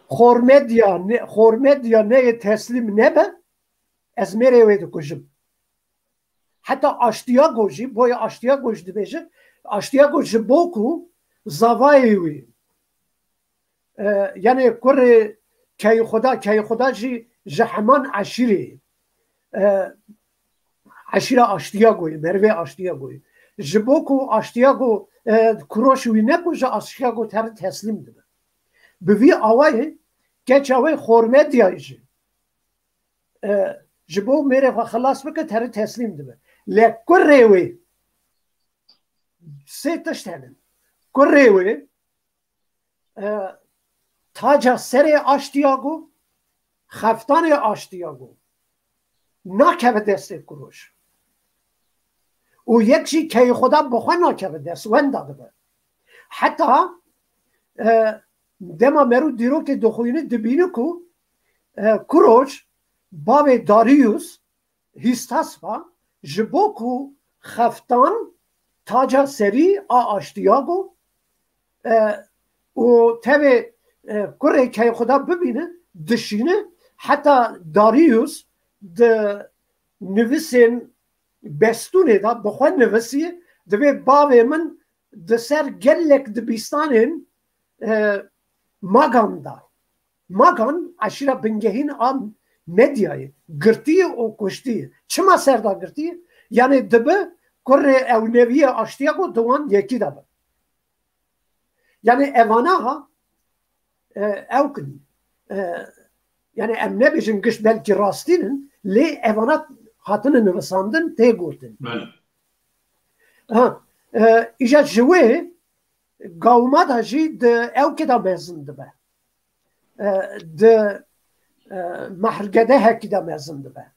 Xormediya ne, Xormediya neyê teslîm nebe, ez mêrê wê dikujim. Heta Aştiyago jî, boya Aştiyago jî dibêje, Aştiyago ji bo ku zavayê wî, e, yanê kurê Keyxuda, Keyxuda jî ji heman eşîrê, e, eşîra Aştiyagoyê, merivê Aştiyagoyê. Ji bo ku Aştiyago, e, Kuroş wî nekuje, Aştiyago terin teslîm dibe. Bi vî awayê keça wê Xormedyayê jî, e, ji bo mêrê xwe xilas bike, terî teslîm dibe. Lê kurê wê, sê tişt hene. Kurê wê, e, taca serê aştiya go, xeftanê aştiya go, nakeve destê Kuroj. Û yek jî keyxwedan bi xwe nakeve dest, wenda dibe. Heta, e, dema mero dîrokê dixwîne, dibîne ku, e, Kuroj, bavê Darius, Hîstaspa, ji bo ku xeftan taca serî a aştiya go, e, û tevê, e, kurê keyxwedan bibîne, dişîne, heta Darius di nivîsên bestûnê de bi xwe nivîsiye, divê bavê min di ser gelek dibistanên, e, Magan de. Magan eşîra bingehîn a Medyayê girtiye û kuştiye. Çima ser de girtiye? Yanê dibe kurê ew neviyê aştiya ku di wan yekî de be. Yanê evana ha, e, ew kin, e, yanê em nebêjin gişt belkî rastîn in, lê evana hatine nivisandin, tê gotin. Belê. Ha, e, îja ji wê Gawma de jî di ewkê de mezin dibe. E, di, e, mehrgedehekî de mezin dibe.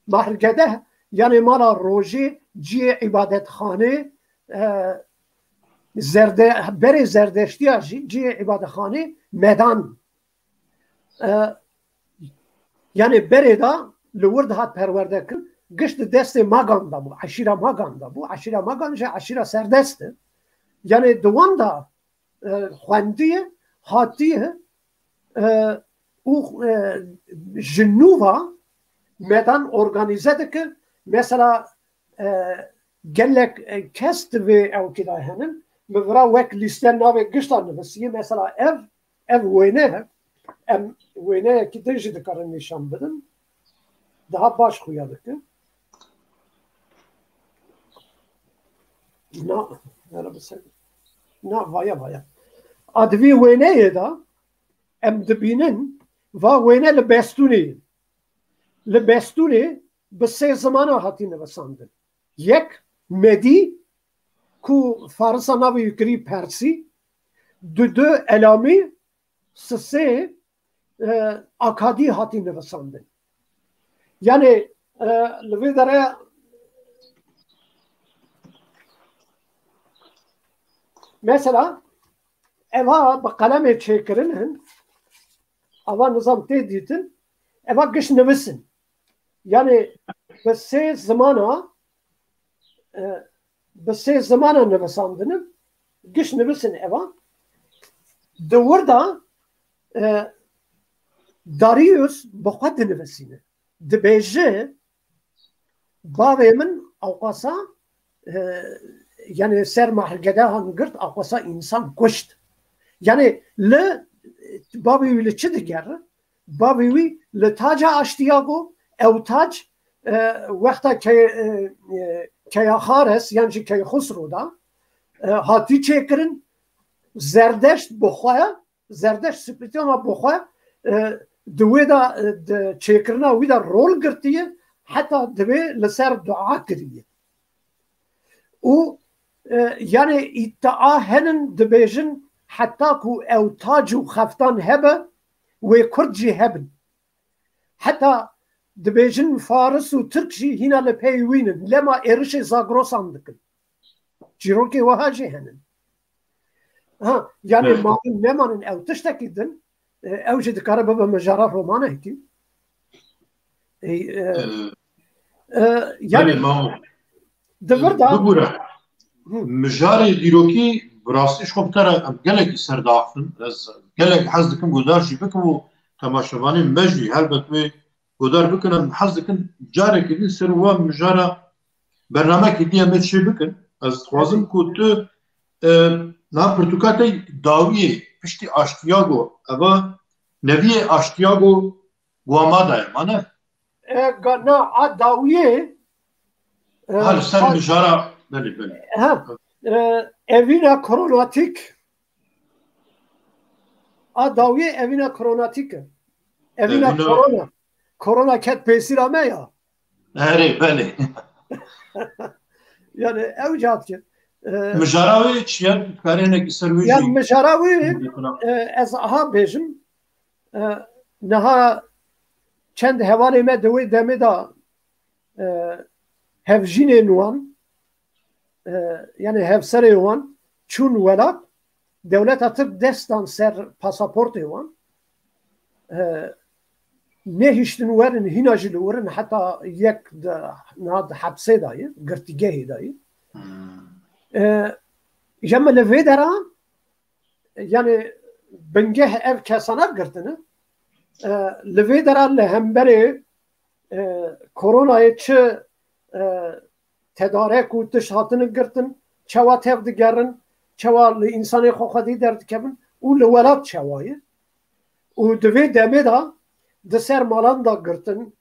Mehrgedeh, yanê mala rojê, cihê îbadetxanê, e, zerde-, berê zerdeştiya jî cihê îbadetxanê medan. E, yanê berê de li wir dihat perwerde kirin, giş di destê Magan de bû, eşîra Magan de bû. Eşîra Magan jî eşîra serdest e. Yanê di wan de, e, xwendiye, hatiye, e, û, e, ji nû ve medan organîze dike. Mesela, e, gelek, e, kes di vê ewkê de henin. Min vira wek lîste navê gişta nivisiye. Mesela ev, ev wêne, em wêneyekî din jî dikarin nîşan bidin. Daha baş xuya dike. Na, here bi ser. Na, vaya, vaya. A di vî wêneyê de em dibînin, va wêne li bestûnê ye. Li bestûnê bi sê zimana hatî nivisandin. Yek, Medî, ku Farisa navê wî kirî Persî, du du Elamî, sisê, e, Akadî hatî nivisandin. Yanê, e, li vê dere, mesela, eva bi qelemê çêkirin in, ava nizam tê dîtin, eva giş nivisin. Yanê bi sê zimana, e, bi sê zimana nivisandin, giş nivisin eva. Di wir de, e, Darius bi xwe dinivisîne. Dibêje, bavê min awqasa, e, yanê ser mehrgedehan girt, awqasa însan kuşt. Yanê li bavê wî li çi digere? Bavê wî li taca aştiya go, ew tac, e, wexta key-, e, e, Keya Xares yan jî Keyxusro da, e, hatî çêkirin, Zerdeşt bi xwe, Zerdeşt spîrytûala bi xwe, e, di wê de, e, di çêkirina wî de rol girtiye, heta divê li ser dua kiriye. Û, e, yanê îddia henin dibêjin, heta ku ew tac û xeftan hebe, wê kurd jî hebin. Heta dibêjin faris û tirk jî hîna li pey wî nin, lema êrişê Zagrosan dikin. Çîrokê wiha jî henin. Ha, yanê Belê. Manin nemanin ew tiştekî din, e, ew jî dikare bibe mijara romanekî. E, e, e, yanê Belê, Mamo. Di vir de Bibûre. Hı. Mijarê dîrokî bi rastî ji xwe bi te re em gelekî ser diaxivin. Ez gelek hez dikim guhdar jî bikim û temaşevanên me jî helbet wê guhdar bikin. Em hez dikin carekî din ser wa mijara bernamekî din em ê çê bikin. Ez dixwazim ku tu, e, niha pirtûka te dawiyê piştî Aştiyago, eva neviyê Aştiyago Guamada ye, ma ne? E, ga-, na, a dawiyê, e, Ha, li ser ha, mijara, belê, belê. Ha, e, evîna kronatîk. A dawiyê evîna koronatîk e. Evîna Evîna- korona. Korona ket pêsîra me ya. Erê, belê. Yani ew cahat ki. E, Mijara wê çi ye? Karê hinekî ser wê ya jî mijara wê, bikina. E, ez aha bêjim. E, niha çend hevalê me di wê demê de, e, hevjînên wan, e, yani hevserê wan çûn welat, dewleta Tirk dest dan ser pasaportê wan. E, nehiştin werin, hîna jî li wir in, heta yek di, niha di hepsê de ye, girtîgehê de ye. Hmm. E, ya me li vê dera, yani bingeh ev kesana girtine. E, li vê dera li hemberê, e, koronayê çi, e, tedarek û tişt hatine girtin, çawa tev digerin, çawa li însanê xwe xwedî derdikevin û li welat çawa ye. Û di vê demê de di ser malan de girtin,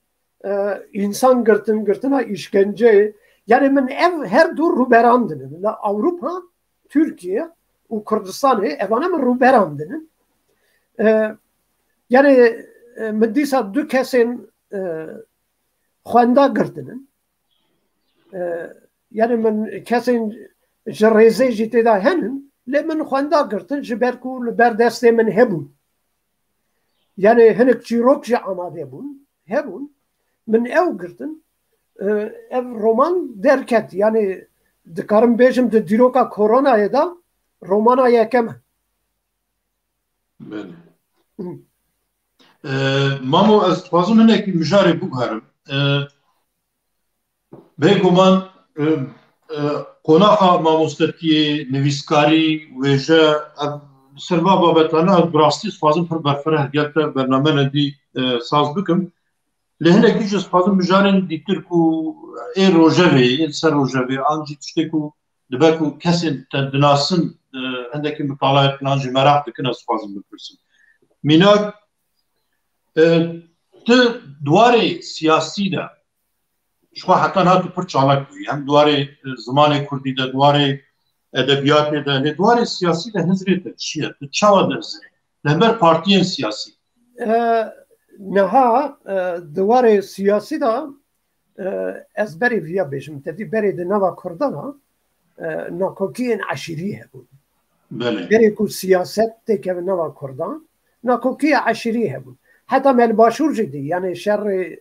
e, însan girtin, girtina îşkenceyê. Yani min ev her du rûberan dinin. Li Ewropa, Tirkiye û Kurdistanê evana min rûberan dinin. E, yani, e, min dîsa du kesên, e, xwenda girtinin. E, yani min kesên ji rêzê jî tê de henin, lê min xwenda girtin, ji ber ku li ber destê min hebûn. Yani hinek çîrok jî amade bûn, hebûn. Min ew girtin, e, ev roman derket. Yani dikarim bêjim di dîroka koronayê de romana yekem e. Belê. Hı. E, Mamo, ez dixwazim hinekî mijarê biguherim. E, bêguman, e, e, qonaxa mamostetiyê, nivîskarî, wêje, ev, li ser va babetane ez bi rastî dixwazim pir berfireh gel te bername nedî, e, saz bikim. Lê hinekî jî ez dixwazim mijarên dîtir ku ê rojevê, ê li ser rojevê, an jî tiştê ku dibe ku kesên te dinasin, e, hindekî mitala dikin an jî meraq dikin, ez dixwazim bipirsim. Mînak, e, tu di warê siyasî de, ji xwe heta niha tu pir çalak bûyî. Hem di warê, e, zimanê kurdî de, di warê edebiyatê de, lê di warê siyasî de hizrê te çi ye? Tu çawa dihizirî? Li hember partiyên siyasî. E, niha, e, di warê siyasî de, e, ez berê viya bêjim, tevî berê di nava Kurdan a, e, nakokiyên eşîrî hebûn. Belê. Berê ku siyaset têkeve nava Kurdan, nakokiya eşîrî hebûn. Heta me li Başûr jî dî, yani şerê,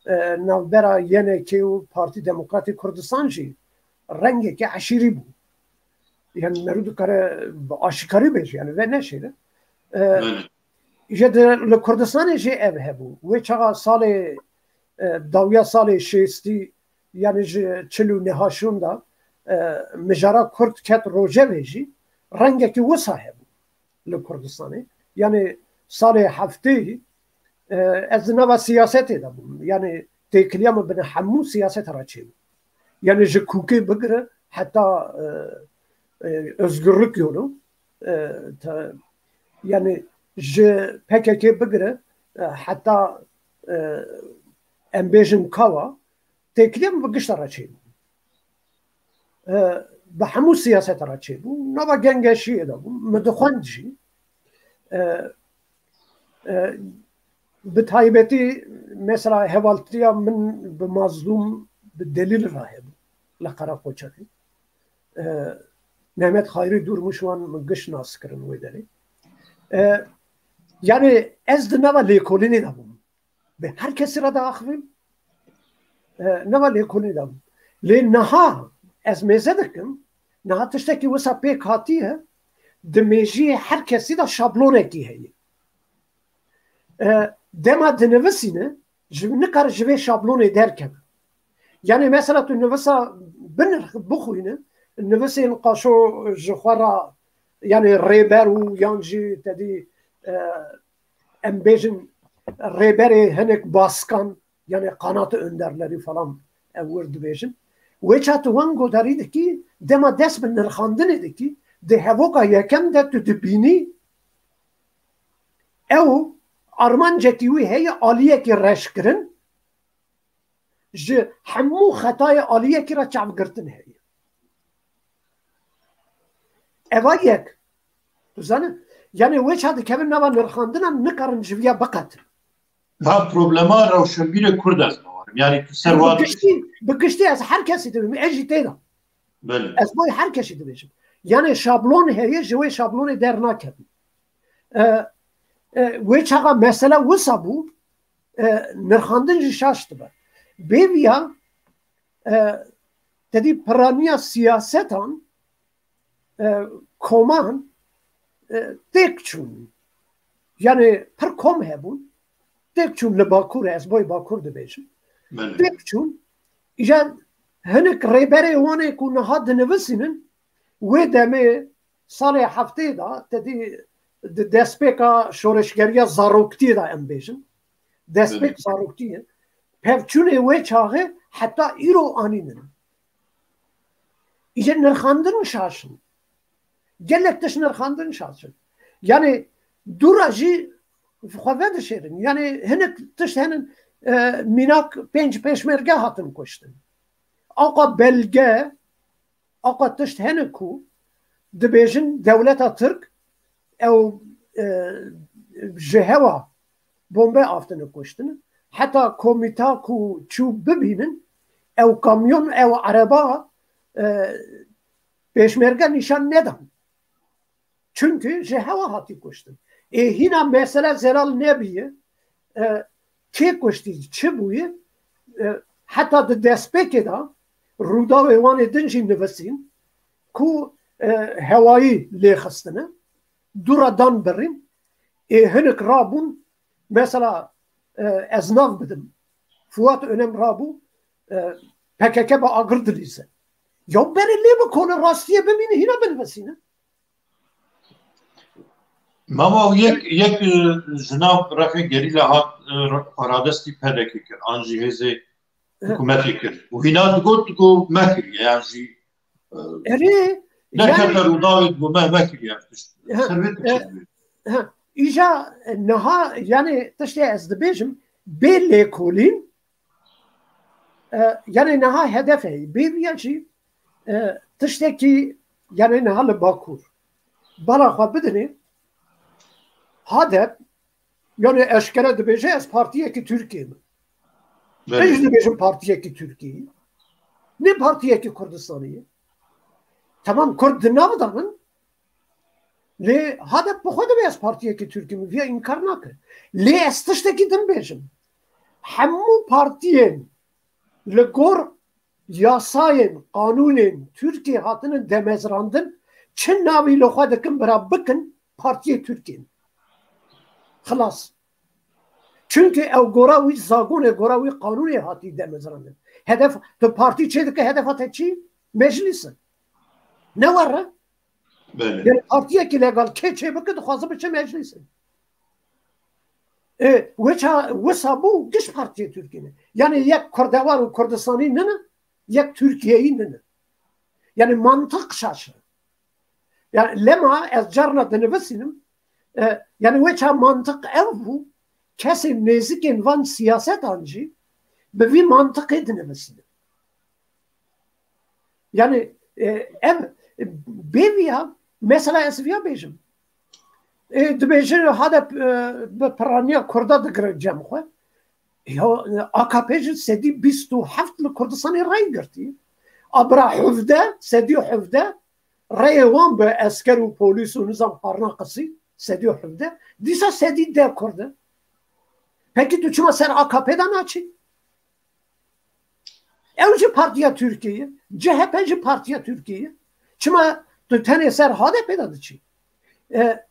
e, navbera Y N K û Partî Demokratî Kurdistan jî rengekî eşîrî bû. Yani merû dikare bi aşikarî bêje, yani ve neşêre. E, Belê. Ji di, li Kurdistanê jî ev hebû. Wê çaxa salê, e, dawiya salê şêstî, yani ji çil û neha şûn de, e, mijara Kurd ket rojevê jî rengekî wisa hebû li Kurdistanê. Yani salê heftê, e, ez di nava siyasetê de bûm. Yani têkiliya min bi hemû siyaseta re çêbû. Yani ji kûkê bigire heta, e, e, Özgürlük Yolu, e, te, yani ji P K K bigire, e, heta, e, em bêjin Kawa, têkiliya min bi gişta re çêbû. E, bi hemû siyaseta re çêbû. Nava gengeşiyê de bû. Min dixwend jî. E, e, bi taybetî mesela hevaltiya min bi Mazlûm, bi Delîl re hebû li Qereqoçerê. E, Mehmet Xayrî Durmuş wan min giş nas kirin wê derê. E, yani ez di nava lêkolînê de bûm. Bi her kesî re diaxivim. E, nava lêkolînê de bûm. Lê niha ez mêze dikim, niha tiştekî wisa pêk hatiye, di mêjiyê her kesî de şablonekî heye. E, dema dinivisîne, ji, nikare ji vê şablonê derkeve. Yani mesela tu nivisa binirx-, bixwîne, nivisên qaşo ji xwe re, yani rêber û yan jî te dî, e, em bêjin rêberê hinek baskan, yani kanat önderleri falan ew wir dibêjin. Wê çax tu wan godarî dikî, dema dest bi nirxandinê dikî, di hevoka yekem de tu dibînî ew armancekî wî heye aliyekî reşkirin, ji hemû xetayê aliyekî re çavgirtin heye. Eva yek. Tu zane, Yanî wê çax dikevin nava nirxandinan, nikarin ji viya biqetin. Ha, problema rewşenbîrê Kurd ez bawerim. Yanî tu ser wa Bi giştî, bi giştî ez her kesî dibêm, ez jî tê de. Belê. Ez boy her kesî dibêjim. Yanî şablon heye, ji wê şablonê dernakevin. E, e, wê çaxa mesele wisa bû, e, nirxandin jî şaş dibe. Bêviya, e, te dî piraniya siyasetan, e, koman, e, têk çûn. Yanî pir kom hebûn. Têk çûn li Bakurê, ez boy Bakur dibêjim. Belê. Têk çûn. Îja hinek rêberê wan ê ku niha dinivisînin, wê demê salê heftê de, te dî di destpêka şoreşgeriya zaroktiyê de em bêjin. Destpêk Belê. zaroktiyê. Pevçûnê wê çaxê heta îro anînin. Îje nirxandin şaş in. Gelek tişt nirxandin şaş in. Yanî dûra jî xwe vedişêrin. Yanî hinek tişt henin, e, mînak pênc pêşmerge hatin kuştin. Aqa belge, aqa tişt hene ku dibêjin dewleta Tirk ew, e, ji hewa bombe aftine kuştin. Heta komîta ku çû bibînin, ew kamyon, ew ereba, e, pêşmerge nîşan nedan. Çunku ji hewa hatî kuştin. Ê hîna mesele zelal nebîye, e, kê kuştî, çi bûye, e, heta di destpêkê de Rûdawê Wanê din jî nivisîn ku, e, hewayî lêxistine, dû re dan birîn, ê hinek rabûn, mesela, e, ez nav bidim, Fuat Önem rabû, e, P K K bi agir dilîze. Ya berê lê bikole, rastiyê bimîne, hîna binivisîne. Mama, yek, yek, e, ji nav rexê gerîla hat, e, re-, paradestî P D K kir, an jî hêzê hikûmetê kir. Û hîna digot ku mekiriye, yan jî, e, Erê, derkete yanî, Rûdawê digot me mekiriye. Ha, Ser vê e, tiştê. ha, îja niha, yanî tiştê ez dibêjim, bê lêkolîn, e, yanî niha hedef heye. Bê viya jî, e, tiştekî, yanî niha li Bakur. Bala xwe bidinê, HADEP, yanî eşkere dibêje, ez partiyekî Tirkiyê me. Belê. Ez jî dibêjim partiyekî Tirkiyê. Ne partiyekî Kurdistanê ye. Tamam, Kurd di nav de bin. Lê HADEP bi xwe dibê ez partiyekî Tirkiyê me. Viya înkar nake. Lê ez tiştekî din bêjim. Hemû partiyên li gor yasayên, qanûnên Tirkiyê hatinin demezrandin, çi navî li xwe dikin, bira bikin partiyê Tirkiyê. Xilas. Çunke ew gora wî zagonê, gora wî qanûnê hatî demezrandin. Hedef, tu partî çê dike, hedefa te çi? Meclîs e. Ne were? Belê. Yanî partiyekî legal kê çê bike, dixwaze biçe meclîsê. E, weça wisa bû, giş partiyê Tirkiyê ne. Yanî yek kurdewar û Kurdistanî nine, yek Tirkiyeyî nine. Yanî mantiq şaş e. Yanî lema ez carna dinivisînim, e, yanî weça mantiq ew bû, kesên nêzikên van siyasetan jî bi vî mantiqê dinivisînin. Yanî, e, ev, e, bê viya, mesela ez viya bêjim. E, dibêje HADEP, e, bi piraniya Kurda digire cem xwe. Ya, e, A K P jî sedî bîst û heft li Kurdistanê rey girtî. A bira hevde, sedî hevde reyê wan bi esker û polîs û nizam parna qisî, sedî hevde. Dîsa sedî deh Kurd e. Pekî tu çima ser A K P de naçî? Ew jî partiya Tirkiyê ye, C H P jî partiya Tirkiyê ye. Çima tu tenê ser HADEPê de diçî? E,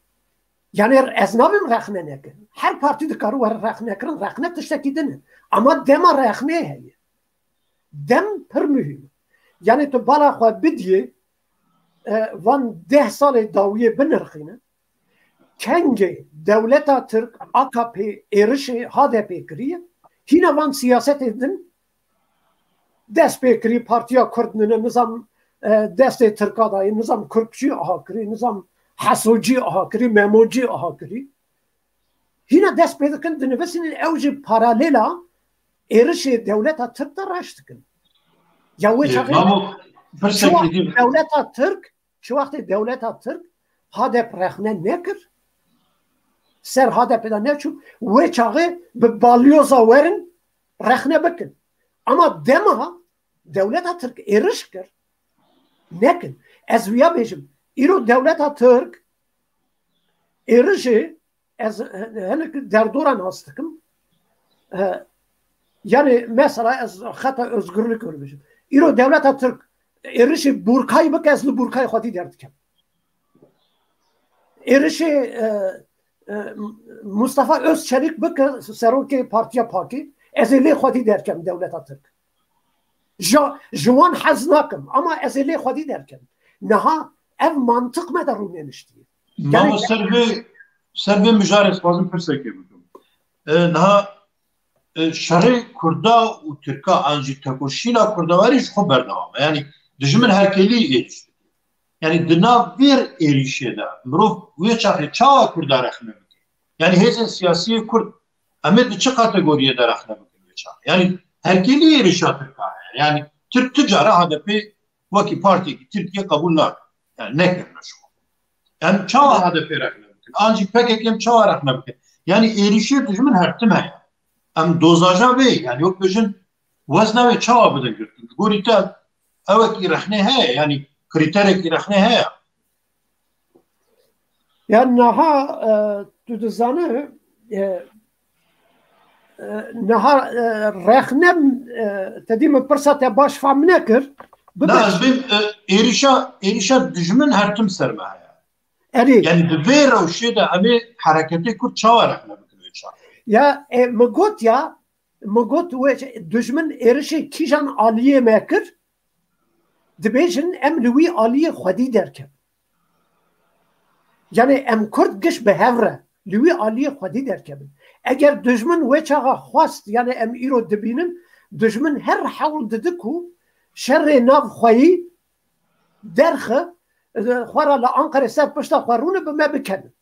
yanî ez nabim rexne nekin. Her partî dikare were rexne kirin, rexne tiştekî din e. Ama dema rexnê heye. Dem pir muhîm e. Yanî tu bala xwe bidiyê, e, van deh salê dawiyê binirxîne. Kengê dewleta Tirk A K P êrişê HADEPê kiriye, hîna van siyasetê din dest pê kirî, partiya Kurd nine, nizam, e, destê Tirka dayê, nizam Kürkçî aha kirî, nizam Hesocî aha kirî, Memocî aha kirî. Hîna dest pê dikin, dinivisînin, ew jî paralêla êrişê dewleta Tirk de reş dikin. Ya wê çaxê çi wext dewleta Tirk, çi wextê dewleta Tirk HADEP rexne nekir, ser H D P de neçû, wê çaxê bi balyoza werin rexne bikin. Ama dema dewleta Tirk êriş kir, nekin. Ez wiya bêjim, îro dewleta Tirk êrişê, ez hinek derdora nas dikim. E, yani mesela ez xeta özgürlük were bêjim. Îro dewleta Tirk êrişê Burkayê bike, ez li Burkayê xwedî derdikem. Êrişê, e, e, Mustafa Özçelik bike, serokê Partiya Pakê, ez ê lê xwedî derkem dewleta Tirk. Ji, ji wan hez nakim, ama ez ê lê xwedî derkem. Niha ev mantiq me de rûneniştiye. Mamo, ser vê, ser vê mijarê ez dixwazim pirsekê bikim. E, niha, e, şerê Kurda û Tirka an jî tekoşîna Kurda werî ji xwe berdewam e. Yani dijmin herkêlî êrîş dike. Yani di nav vê êrîşê de mirov wê çaxê çawa Kurda rexne bike? Yani hêzên siyasiyê Kurd, em ê di çi kategoriyê de rexne bikin wê çaxê? Yani herkêlî êrîşa Tirka heye. Yani Tirk tu cara H D P wekî partiyekî Tirkiye qebûl nake. Yani nekirine ji xwe. Em çawa H D P rexne bikin? An jî P K K em çawa rexne bikin? Yani êrîşê dijmin her tim heye. Em dozaja vê, yani wek bêjin, wezna wê çawa bidin girtin? Li gorî te ewekî rexnê heye, yani krîterekî rexnê heye. Ya niha, e, tu dizane, e, e, niha, e, rexne, e, te dî min pirsa te baş fehm nekir. Na, ez bêm, e, êrîşa, êrîşa dijmin her tim ser me heye. Erê. Yani bi vê rewşê de em ê hereketê Kurd çawa rexne bikin wê çaxê? Ya, e, min got ya, min got wê dijmin êrişê kîjan aliyê me kir, dibêjin em li wî aliyê xwedî derkevin. Yani em Kurd giş bi hev re li wî aliyê xwedî derkevin. Eger dijmin wê çaxa xwest, yani em îro dibînin, dijmin her hewl didi ku şerê nav xweyî derxe, xwe re li Anqerê ser pişta xwe rûne bi me bikevin.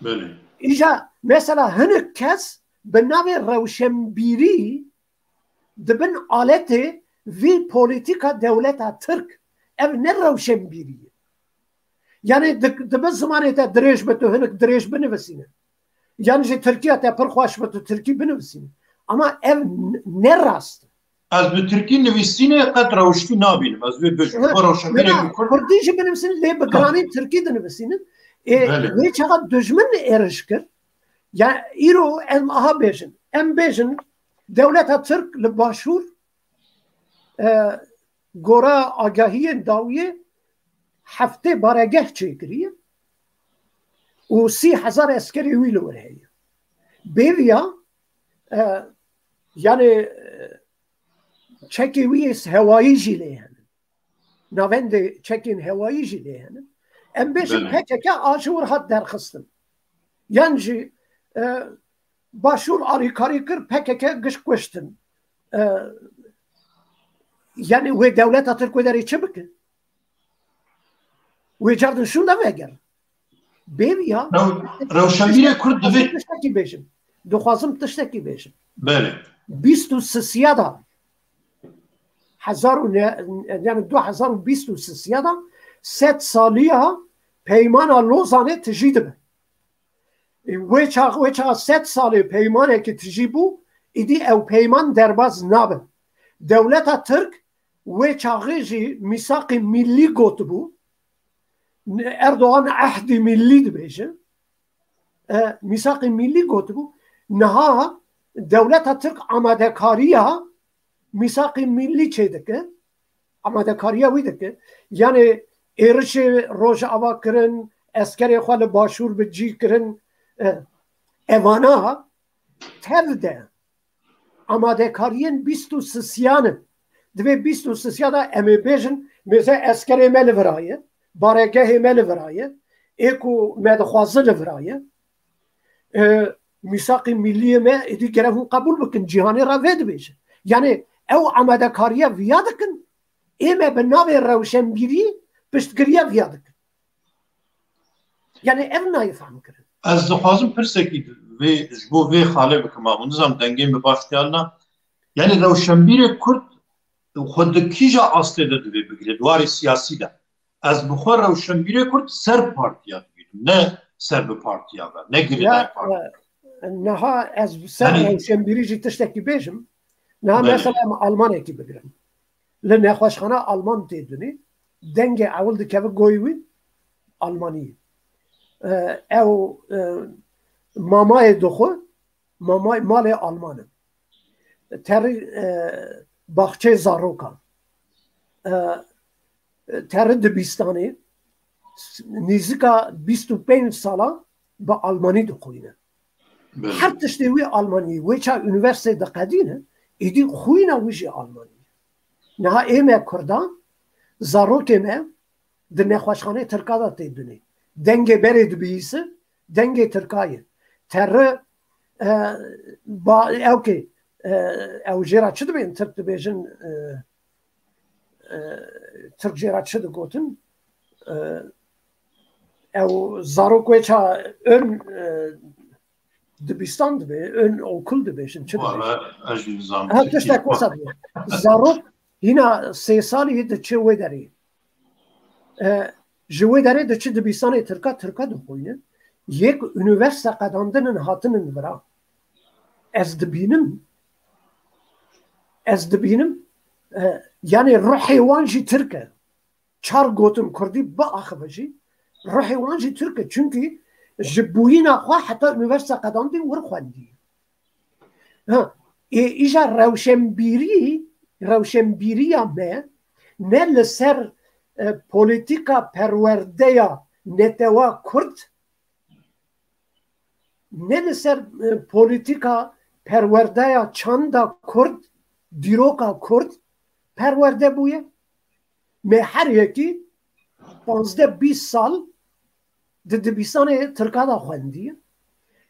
Belê. Îja mesela hinek kes bi navê rewşenbîrî dibin aletê vî polîtîka dewleta Tirk. Ev ne rewşenbîrî ye. Yani di, dibe zimanê te dirêj be, tu hinek dirêj binivîsîne. Yan jî Tirkiya te pir xweş be, tu Tirkî binivîsîne. Ama ev n-, ne rast e. Ez bi tirkî nivîsînê qet rewştî nabînim. Ez wê bêjim. Hı. Xwe rewşenbîrekî Kurd. Kurdî jî binivîsînin, lê bi giranî tirkî dinivîsînin. Ê, belê. Wê çaxa dijmin êriş kir. Ya îro em aha bêjin. Em bêjin, dewleta Tirk li Başûr, e, gora agahiyên dawiyê heftê baregeh çêkiriye û sî hezar eskerê wî li wir heye. Bêviya, e, yani, e, çekê wî yê hewayî jî lê hene. Navendê çekên hewayî jî lê hene. Em bêjin Belê. P K K a ji wir hat derxistin. Yan jî, e, Başûr alîkarî kir, P K K giş kuştin. E, yani wê dewleta Tirk wê derê çi bike? Wê cardin şûnde veger. Bêviya. Rew-, rewşenbîrê Kurd divê. Tiştekî bêjim. Dixwazim tiştekî bêjim. Belê. Bîst û sisiya da. Hezar û ne, yani du hezar û bîst û sisiya da sed saliya peymana Lozanê tijî dibe. E, wê çax, wê çax sed salê peymanekî tijî bû, îdî ew peyman derbaz nabe. Dewleta Tirk wê çaxê jî mîsaqê millî gotibû. Erdogan ehdî millî dibêje. E, mîsaqê millî gotibû. Niha dewleta Tirk amadekariya mîsaqê millî çêdike. Amadekariya wî dike. Yani êrişê Rojava kirin, eskerê xwe li Başûr bi cî kirin. E, evana tev de amadekariyên bîst û sisiyan in. Divê bîst û sisiya de em ê bêjin, mêze eskerê me li vira ye, baregehê me li vira ye, ê ku me dixwaze li vira ye. E, mîsaqê milliyê me êdî gerek hûn qebûl bikin, cîhanê re vê dibêjin. Yani ew amadekariya viya dikin, ê me bi navê rewşenbîrî piştgiriya viya dikin. Yani ev nayê fehm kirin. Ez dixwazim pirsekî vê, ji bo vê xalê bikim, ma hûn dizan dengê min baş tiyalna. Yani rewşenbîrê Kurd xwe di kîja astê de divê bigire, di warê siyasî de. Ez bi xwe rewşenbîrê Kurd ser partiya dibînim, ne ser bi partiya ve, ne girêdayî partiya. E, niha ez ser Yanî- rewşenbîrî jî tiştekî bêjim. Niha Belê. Mesela em Almanekî bigirin. Li nexweşxana Alman tê dinê. Dengê ewil dikeve goyê wî Almanî. E, ew, e, mamayê dixwe, mamay, malê Alman e. Terî, e, baxçeyê zarokan. E, terî dibistanê, nîzika bîst û pênc sala bi Almanî dixwîne. Belê. Her tiştê wî Almanî, wê ça unîversîteyê diqedîne, êdî xwîna wî jî Almanî. Niha ê me Kurdan, zarokê me di nexweşxaneyê Tirka de tê dinê. Dengê berê dibihîse, dengê Tirka ye. Terî, e, ba, ew kê, e, ew jê re çi dibên? Tirk dibêjin, e, e, Tirk jê re çi digotin? E, ew zarok wê ça ön, e, dibistan dibe, ön okul dibêjin, çi dibêjin? Valla, ez jî nizanim Ha, Tirkî tiştek xwe. Wisa dibe. Zarok hîna sê salî diçe wê derê. E, ji wê derê diçe dibistanê Tirka, Tirka dixwîne. Yek unîversîte qedandinin hatinin vira. Ez dibînim, ez dibînim, e, yanî ruhê wan jî Tirk e. Çar gotin Kurdî biaxive jî, ruhê wan jî Tirk e. Çunkî ji bûyîna xwe heta unîversîte qedandî wir xwendî. Ha, ê, îja rewşenbîrî, rewşenbîriya me ne li ser, e, polîtîka perwerdeya netewa Kurd, ne li ser, e, polîtîka perwerdeya çanda Kurd, dîroka Kurd perwerde bûye. Me her yekî panzdeh bîst sal di dibistanê Tirka de xwendiye.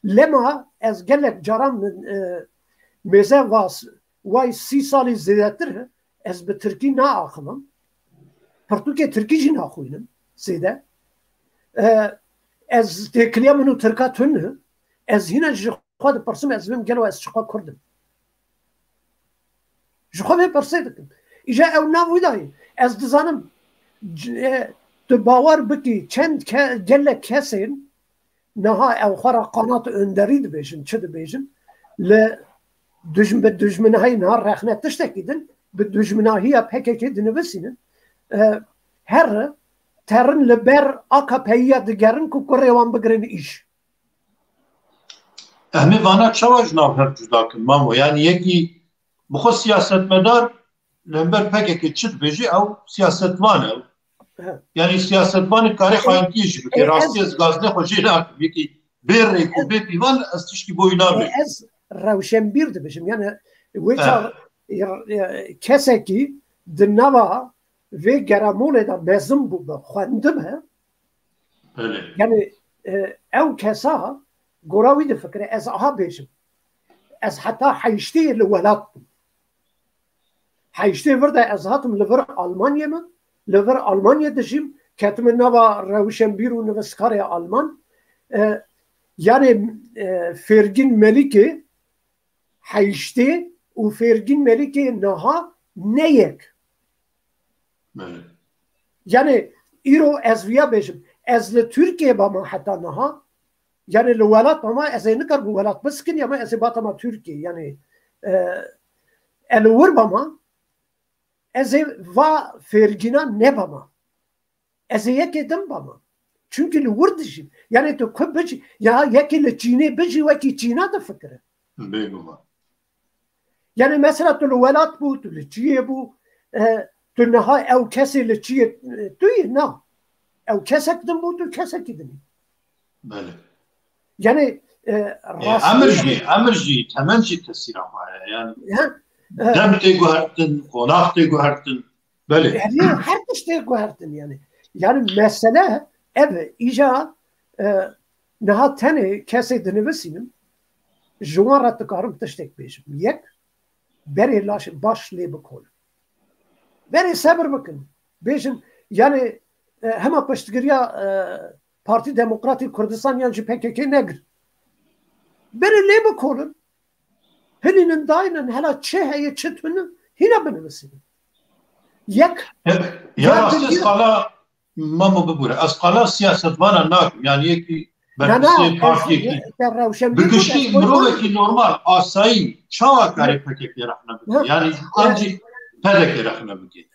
Lema ez gelek caran, e, mêze vas, way sî salî zêdetir e, ez bi Tirkî naaxivim. Pirtûkê Tirkî jî naxwînim zêde. E, ez têkiliya min û Tirka tune. Ez hîna ji xwe dipirsim, ez bim gelo ez çiqas Kurd im. Ji xwe vê pirsê dikim. Îja ew nav wî dayî. Ez dizanim, c-, e, tu bawer bikî, çend ke-, gelek kesên niha ew xwe re qanat önderî dibêjin, çi dibêjin, li duj-, bi dijminahî niha rexne tiştekî din, bi dijminahiya P K K dinivîsînin. E, her terin li ber A K P'yiya digerin ku kurê wan bigirin îş. Em ê vana çawa ji nav hev cuda kin, Mamo? Yanî yekî bi xwe siyasetmedar li hember P K K çi dibêje, ew siyasetvan e. He. Yanî siyasetvanê karê E, xayintiyê jî bike. e, Rastî ez- ez gazinê xwe jê nakim. Yekî bê rêk û bê pîvan ez tiştî bo wî nabêjim. E, ez rewşenbîr dibêjim. Yani wê He. çax, e, e, kesekî di nava vê geramolê de mezin bûbe, xwendibe, Belê. Yani, e, ew kesa gora wî difikire, ez aha bêjim. Ez heta heyştê li welat bûm. Heyştê vir de ez hatim li vir Almanyê me, li vir Almanyê dijîm, ketime nava rewşenbîr û nivîskarê Alman. E, yani, e, Fêrgîn Melîkê heyştê û Fêrgîn Melîkê niha ne yek. Belê. Yani îro ez viya bêjim. Ez li Tirkiyê bama heta niha. Yani li welat bama ez ê nikar bi welat bisikin ya me ez ê batama Tirkiyê. Yani, e, e, li wir bama ez ê va Fêrgîna nebama. Ez ê yekê din bama. Çunkî li wir dijîm. Yani tu ku bijî, ya yekê li Çînê bijî wekî Çîna difikire. Bêguman. Yani mesela tu li welat bû, tu li Çiyê bû, e, tu niha ew kesê li Çiyê, e, tu yî, na. Ew kesek din bû, tu kesekî din î. Belê. Yani, e, E, rastî emir jî, emir jî, temen jî tesîra xwe heye. Yani Ha, e, dem tê guhertin, qonax tê guhertin. Belê. Yani her tişt tê guhertin yani. Yani mesele ev e, îja, e, niha tenê kesê dinivîsînim, ji wan re dikarim tiştek bêjim. Yek, berê laş, baş lê bikolin. Berê sebir bikin. Bêjin, yani, e, hema piştgiriya, e, Partî Demokratî Kurdistan yan jî P K K negir. Berê lê bikolin. Hilînin daynin, hela çi heye, çi tune, hîna binivîsînin. Yek, Ya ya rastî ez qala, Mamo bibûre, ez qala siyasetvanan nakim. Yani yekî Berpirsê partiyekî. Bi giştî mirovekî normal, asayî, çawa kare P K K rexne bike? Yani ancî P D K rexne bike.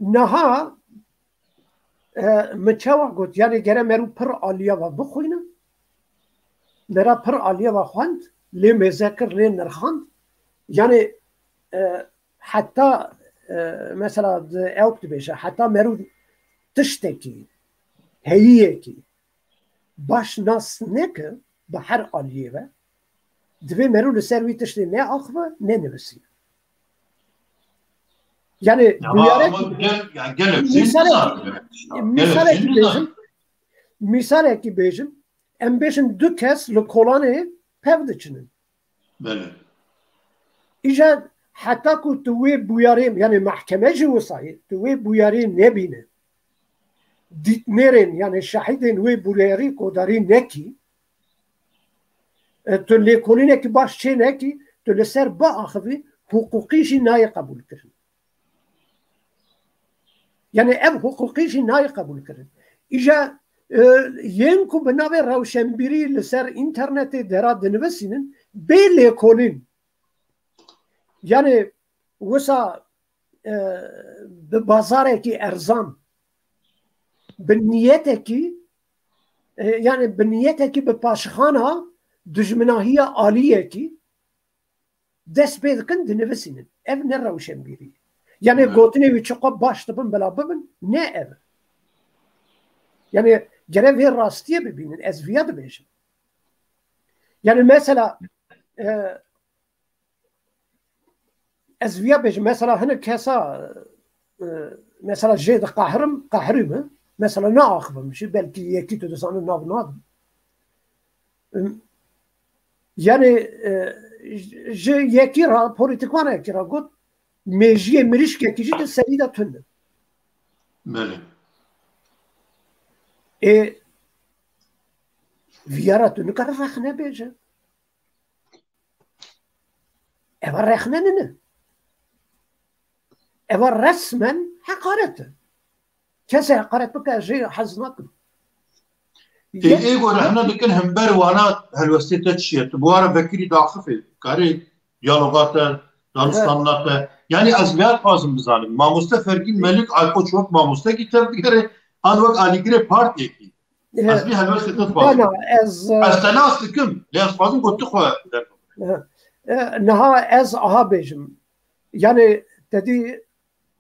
Niha, e, min çawa got, yani gere meru pir aliya va bixwînin. Mera pir aliya va xwend, lê mêze kir, lê nirxand. Yani, e, heta, e, mesela, ew dibêje, heta meru tiştekî, heyiyekî baş nas neke bi her aliyê ve, divê meru li ser wî tiştê neaxive, nenivisîne. Yani, bûyerek, misalekî bêjim, misalekî bêjim, em bêjin du kes li kolanê pev diçinin. Belê. Îja heta ku tu wê bûyerê, yani mahkeme jî wisa ye, tu wê bûyerê nebîne. Dîtnêrên, yani şahidên wê bûyerî kodarî nekî, e, tu lêkolînekî baş çê nekî, tu li ser biaxivî, hiqûqî jî nayê qebûlkirin. Yani ev hiqûqî jî nayê qebûlkirin. Îja, e, yên ku bi navê rewşenbîrî li ser înternetê dera dinivisînin, bê lêkolîn. Yani wisa, e, bi bazarekî erzan, bi niyetekî, e, yani bi niyetekî bi paşxana dijminahiya aliyekî dest pê dikin, dinivisînin. Ev ne rewşenbîrî ye. Yani gotinê wî çiqa baş dibin, bila bibin, ne ev. Yani gere vê rastiyê bibînin, ez viya dibêjim. Yani mesela, e, ez viya bêjim, mesela hinek kesa, e, mesela jê diqehirim, qehirî min, mesela naaxivim jî, belkî yekî tu dizane nav nadim. Im, yani, e, ji yekî ra, polîtîkvanekî ra got, mêjiyê mirîşkekî jî di serî de tune. Belê. Ê, viyara tu nikare rexne bêje. Eva rexne nine. Eva resmen heqaret e. Kesê heqaret bike, ez jê hez nakim. Ê, ê ku rexne dikin hember wana helwestê te çi ye? Tu bi wan re vekirî daxifê, karê diyaloga te, danûstana te. Yani ez vêya dixwazim bizanim. Mamoste Fergîn Melik Aykoç wek mamostekî tev digere an wek alîgirê partiyekî? Ez vî helwestê te dixwazim. Na, na, ez, e, Ez te nas dikim, lê ez dixwazim ku tu xwe derxî. E, e, niha ez aha bêjim. Yani te dî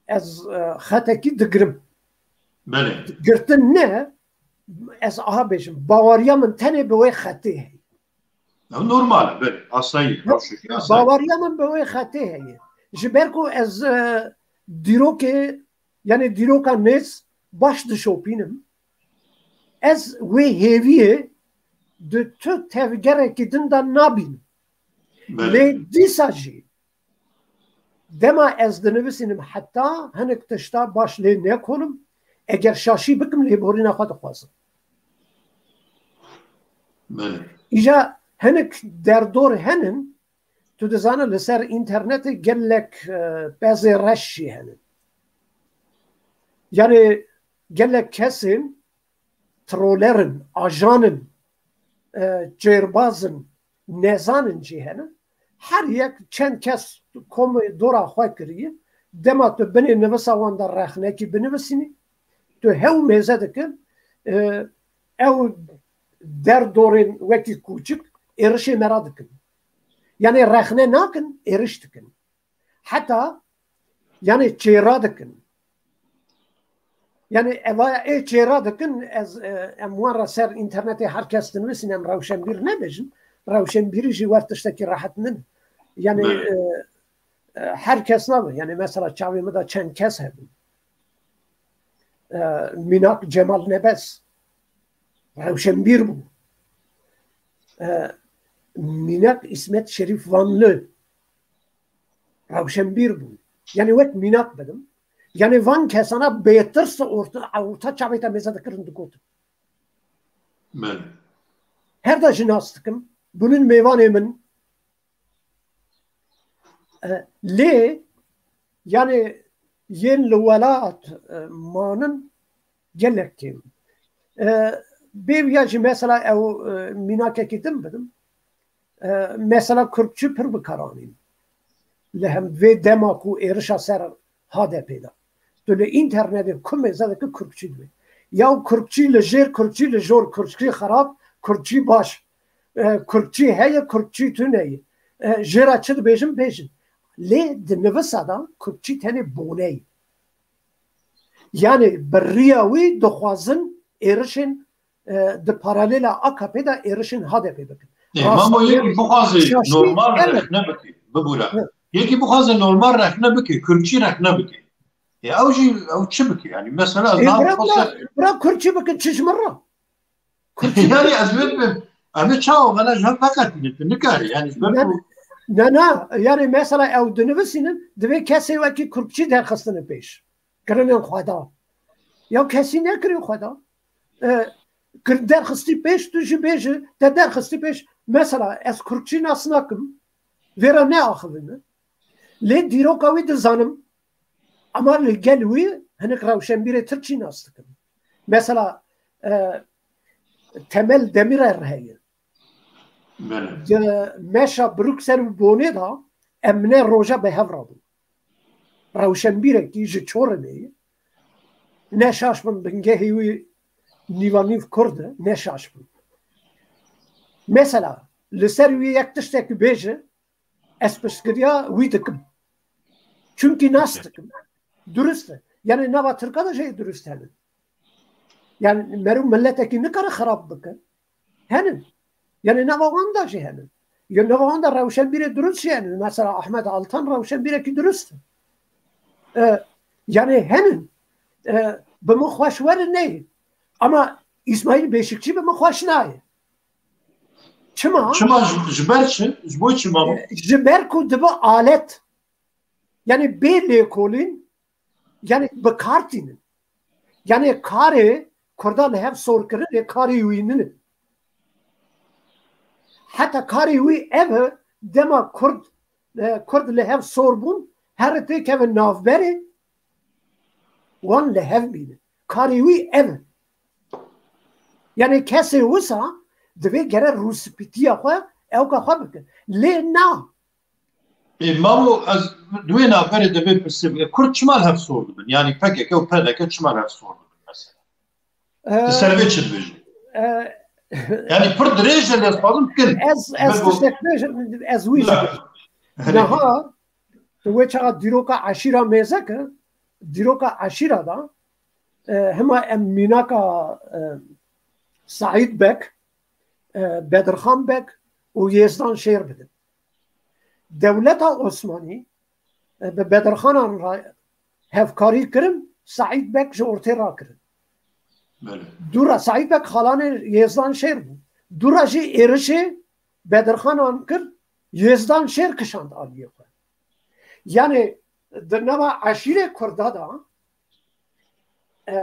ez, e, xetekî digirim. Belê. Girtin ne, ez aha bêjim. Baweriya min tenê bi wê xetê heye. Ew normal e, belê. Asayî, rewşekî asayî. Baweriya min bi wê xetê heye. Ji ber ku ez, e, dîrokê, yani dîroka nêz baş dişopînim. Ez wê hêviyê di tu tevgerekî din de nabînim. Belê. Lê dîsa jî dema ez dinivisînim heta hinek tişta baş lê nekolim, eger şaşî bikim lêborîna xwe dixwazim. Belê. Îja hinek derdor henin, tu dizane li ser înternetê gelek, e, pezê reş jî henin. Yani gelek kesên troller in, ajan in, e, çêrbaz in, nezan in jî hene. Her yek çend kes komê dora xwe kiriye. Dema tu binê nivisa wan de rexnekî binivisînî, tu hew mêze dikin, e, ew derdorên wekî kûçik êrişê me re dikin. Yani rexne nakin, êriş dikin. Heta, yani çêra dikin. Yani eva ê çêra dikin, ez, e, em wan re ser înternetê her kes dinivîsin, em rewşenbîr nebêjin. Rewşenbîrî jî wer tiştekî rehet nin. Yani, Belê. e, e, her kes nabe. Yani mesela çavê min de çend kes hebin. E, Mînak Cemal Nebez rewşenbîr bû. E, Mînak İsmet Şerîf Vanlı rewşenbîr bû. Yani wek mînak bidim. Yani van kesana bêtirs orta, orta çavê te mêze dikirin digotin. Belê. Her da jî nas dikim. Bunun mêvanê min. E, lê, yani yên li welat, e, manin gelek kêm. E, Bêviya jî mesela ew, e, mînakekî din bidim. E, mesela Kürtçî pir bi kar anîn. Li hem vê dema ku êrişa ser H D P de. Tu li înternetê ku mêze dike Kürtçî dibê. Ya Kürtçî li jêr, Kürtçî li jor, Kürtçî xerab, Kürtçî baş. E, Kürtçî heye, Kürtçî tune ye. E, jê re çi dibêjin, bêjin. Lê di nivisa de Kürtçî tenê bone ye. Yani bi riya wî dixwazin êrişên, e, di paralêla A K P de êrişên H D P bikin. Ê, Rast mamo, yekî bixwaze şaşî normal evet. Rexne bike, bibûre. Hı. Yekî bixwaze normal rexne bike, Kürtçî rexne bike. Ê, ew jî, ew çi bike? Yani mesela ez Ê, niha bira, bixwaze bira, bira Kürtçî bikin, çi ji min re? Kürtçî Yani ez wê bibim. Em ê çawa bana ji hev veqetînin, tu nikarî. Yani ji ber Ne, ku ne, ne. Yani mesela ew dinivîsînin, divê kesê wekî Kürtçî derxistine pêş. Kirinên xwe da. Ya kesî nekirî xwe da. E, kir-, derxistî pêş, tu jî bêjî, te derxistî pêş. Mesela ez Kürtçî nas nakim. Vê re neaxivîne. Lê dîroka wî dizanim. Ama li gel wî hinek rewşenbîrê Tirkî nas dikim. Mesela, e, Temel Demirer heye. Belê. Di meşa Bruksel û Bonê de em ne roja bi hev re bûn. Rewşenbîrekî ji Çorinê ye. Ne şaş bin, bingehê wî nîvanîv Kurd e, ne şaş bin. Mesela, li ser wî yek tiştekî bêje, ez piştgiriya wî dikim. Çimkî nas dikim. Durist e. Yani nava Tirka de jî durist hene. Yani meriv milletekî nikare xirab bike. Henin. Yani nava wan de jî henin. Ya nava wan de rewşenbîrê durist jî henin. Mesela Ahmet Altan rewşenbîrekî durist e. E, yani henin. E, bi min xweş werin neyê. Ama İsmail Beşikçi bi min xweş nayê. Çima? Çima ji, ji ber çi? Ji bo çima bu? E, ji ber ku dibe alet. Yani bê lêkolîn, yani bi kar tînin. Yani karê Kurda li hev sor kirin, lê karê wî nîne. Heta karê wî ev e, dema Kurd, e, Kurd li hev sor bûn, here têkeve navberê, wan li hev bîne. Karê wî ev e. Yani kesê wisa divê gere rûspîtiya xwe, ewka xwe bike. Lê na. Ê, Mamo, ez di wê navberê de vê pirsê bike. Kurd çima li hev sor dibin? Yani P K K û P D K çima li hev sor dibin mesela? Ee, Di ser vê çi dibêjin? Ee, Yani pir dirêj e, lê ez xwazim bikin. Ez, ez Bego. Tiştek bêjim, ez wî jî Bila. bêjim. Herê. Niha, tu wê çaxa dîroka eşîra mêze ke, dîroka eşîra da, e, hema em mînaka, e, Saîd Beg, e, Bedirxan Beg û Yêzdan Şêr bidin. Dewleta Osmanî, e, bi Bedirxanan re hevkarî kirin, Saîd Beg ji ortê rakirin. Belê. Dûra Saîd Beg xalanê Yêzdan Şêr bû. Dûra jî êrişê Bedirxanan kir, Yêzdan Şêr kişand aliyê xwe. Yani di nava eşîrê Kurda da, e,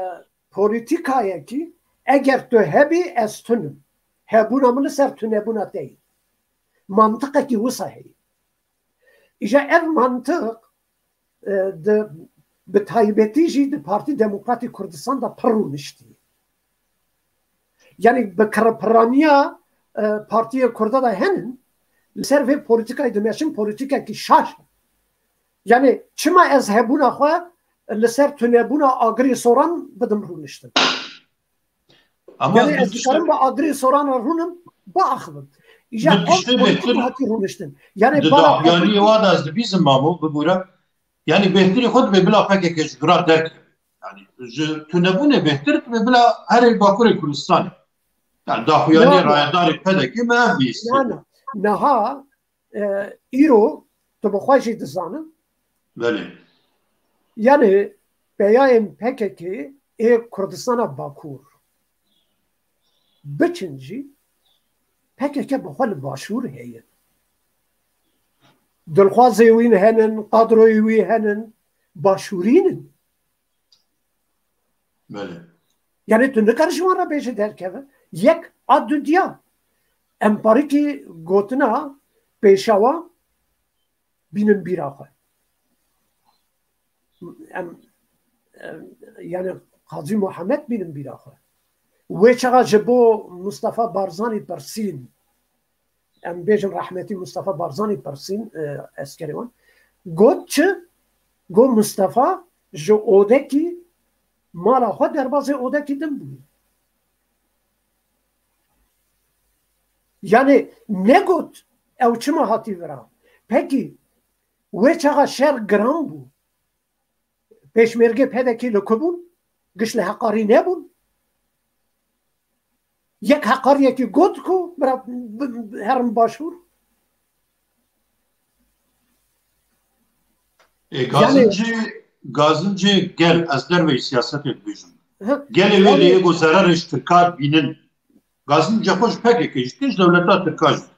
polîtîkayekî, eger tu hebî, ez tunim. Hebûna min li ser tunebûna te ye. Mantiqekî wisa heye. Îja ev mantiq, e, di, bi taybetî jî di Partî Demokratî Kurdistan de pir rûniştî. Yani bi kirpiraniya, e, partiyê Kurda de henin, li ser vê polîtîkayê dimeşin, polîtîkekî şaş e. Yani çima ez hebûna xwe li ser tunebûna Agirî Soran bidim rûniştin? Ama Yani bu ez tiştê dikarim bi Agirî Soran re rûnim, biaxivim. Îja ev polîtîk hatî rûniştin. Yani di bala daxuyaniyê wa de ez dibîzim, Mamo, bibûre. Yani bêhtirî xwe dibê bila P K K ji vira derkeve. Yani ji tunebûnê bêhtir dibê bila herê Bakurê Kurdistanê. Yani daxuyaniyê rayedarê P D K me ev bihîstiye. Na, na. Niha, e, îro tu bi xwe jî dizanin. Belê. Yani peyayên P K K ê Kurdistana Bakur biçin jî, P K K bi xwe li Başûr heye. Dilxwazê wî henin, kadroyê wî henin, Başûrî nin. Belê. Yani tu nikarî ji wan re bêje derkeve. Yek a du diya. Em parîkî gotina Pêşawa bînin bîra xwe. Em, em, yani Qazî Muhammed bînin bîra xwe. Wê çaxa ji bo Mustafa Barzanî pirsîn, em bêjin rehmetî Mustafa Barzanî pirsîn, e, eskerê wan. Got çi? Got Mustafa ji odekî mala xwe derbazê odekî din bûye. Yani negot ew çima hatî vira. Pekî wê çaxa şer giran bû. Pêşmergê P D K li ku bûn? Giş li heqarî nebûn? Yek heqariyekî got ku bira b-, b-, herin başûr? Ê, Gazincî, Gazincî gel, ez derveyî siyasetê dibêjim. Gelê wê lê yê ku zerarê ji Tirka dibînin. Gazincî xwe ji P K K jî dikin, ji dewleta Tirka jî dikin.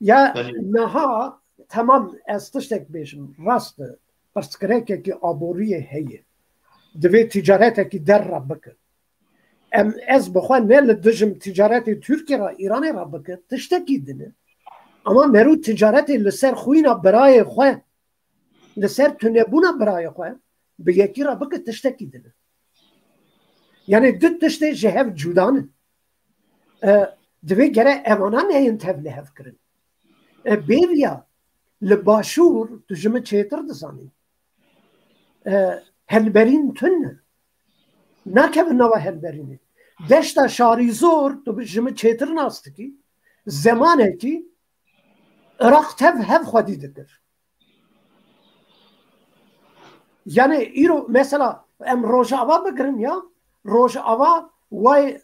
Ya niha temam ez tiştek bêjim, rast e, pirsgirêkekî aboriyê heye. Divê ticaretekî der re bikin. Em, ez bi xwe ne li dijim ticaretê Tirkiye re, Îranê re bikin, tiştekî din e. Ama merû ticaretê li ser xwîna birayê xwe, li ser tunebûna birayê xwe bi yekî re bike tiştekî din e. Yani du tiştê ji hev cuda ne. E, divê gere evana neyên tev li hev kirin. E, bêviya li başûr tu ji min çêtir dizanî. E, helberîn tune. Nakevin nava helberînê. Deşta Şarîzor tu ji min çêtir nas dikî. Zemanekî Iraq tev hev xwedî dikir. Yani îro mesela em Rojava bigirin ya, Rojava way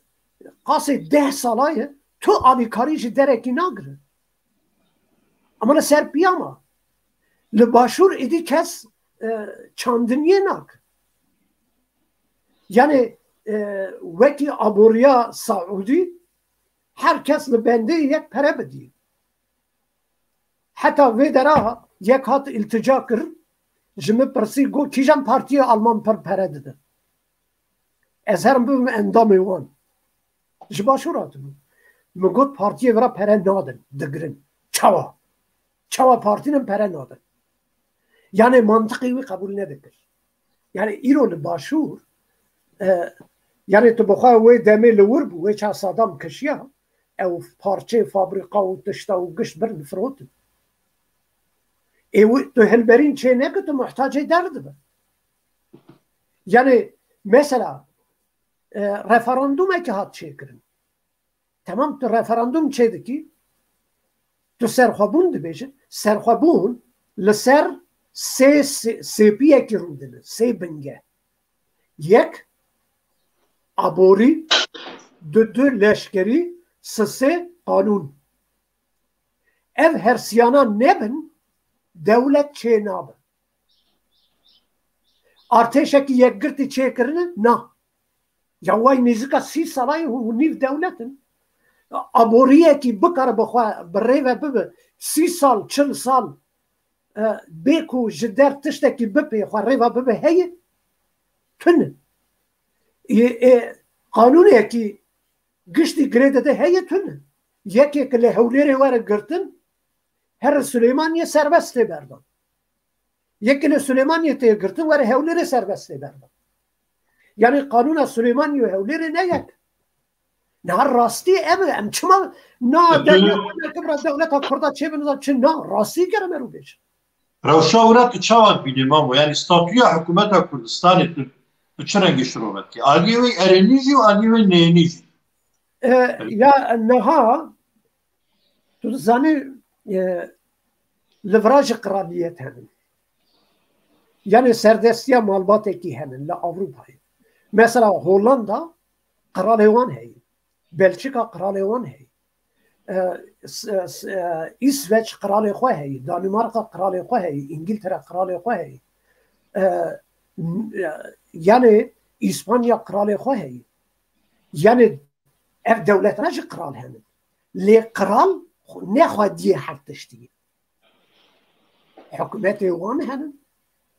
qasê deh sala ye, tu alîkarî ji derekî nagire. Ama li ser piyama. Li başûr êdî kes, e, çandiniyê nak. Yani, e, wekî aboriya Saûdî her kes li bendê yek pere bidî. Heta vê dera yek hat îltica kir, ji min pirsî got, kîjan partiyê Alman pir pere dide? Ez herim bibim endamê wan. Ji başûr hatibû. Min got, partiyê vira pere nadin, digirin. Çawa? Çawa partînin pere nadin? Yani mantiqê wî qebûl nedikir. Yani îro li başûr, e, yani tu bi xwe wê demê li wir bû, wê ça Sadam kişiya, ew parçeyê fabrîka û tişta û gişt birin firotin. Ê wî tu hilberîn çê neke, tu muhtacê der dibe. Yani mesela, e, referandumekî hat çêkirin. Temam, tu referandum çê dikî, tu serxwebûn dibêjin. Serxwebûn li ser sê, sê, sêpiyekî rûdine, sê binge. Yek, aborî, du, du leşkerî, sisê qanûn. Ev hersiyana nebin, dewlet çê nabe. Artêşekî yekgirtî çêkirine? Na. Ya way nêzîka sî sala ye û nîv dewlet in. Aboriyekî bikare bi xwe bi rê ve bibe, sî sal, çil sal, e, bê ku ji der tiştekî bipê xwe rê ve bibe heye? Tune. Ê, ê, qanûnekî giştî girê dide heye? Tune. Yekê ki li Hewlêrê were girtin, here Silêmaniyê serbest tê berdan. Yekê li Silêmaniyê tê girtin, were Hewlêrê serbest tê berdan. Yani qanûna Silêmaniyê û Hewlêrê ne yek. Niha rastî ev e, em çima na dewleta Kurda çêbin, çi na rastî kere merû bêjin. Rewşa wira tu çawa dibînî Mamo? Yani statûya hikûmeta Kurdistanê tu, tu çi rengî şirove dikî? Aliyê wê erênî jî û aliyê wê neyênî jî. E, ya niha tu dizanî, e, li vira jî qiraliyet hene. Yani serdestiya malbatekî hene li Ewropayê. Mesela Hollanda qiralê wan heye. Belçika qiralê wan heye. E, s-, s-, e, Îsveç qiralê xwe heye, Danimarka qiralê xwe heye, Îngiltere qiralê xwe heye. E, n-, e, yani Îspanya qiralê xwe heye. Yani ev dewletana jî qiral hene. Lê qiral xwe-, ne xwediyê her tiştî ye. Hikûmetê wan hene.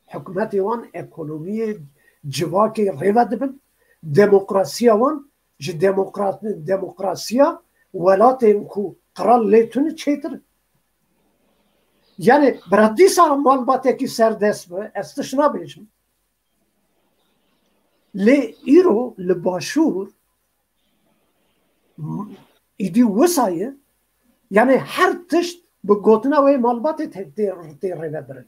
Hikûmetê wan ekonomiyê, civakê rêve dibin. Demokrasiya wan ji demokrat-, demokrasiya welatên ku qral lê tune çêtir in. Yani bira dîsa malbatekî serdest be, ez tişt nabêjim. Lê îro li başûr Îdî wisa ye, yani her tişt bi gotina wê malbatê tê, tê, tê rêvebirin.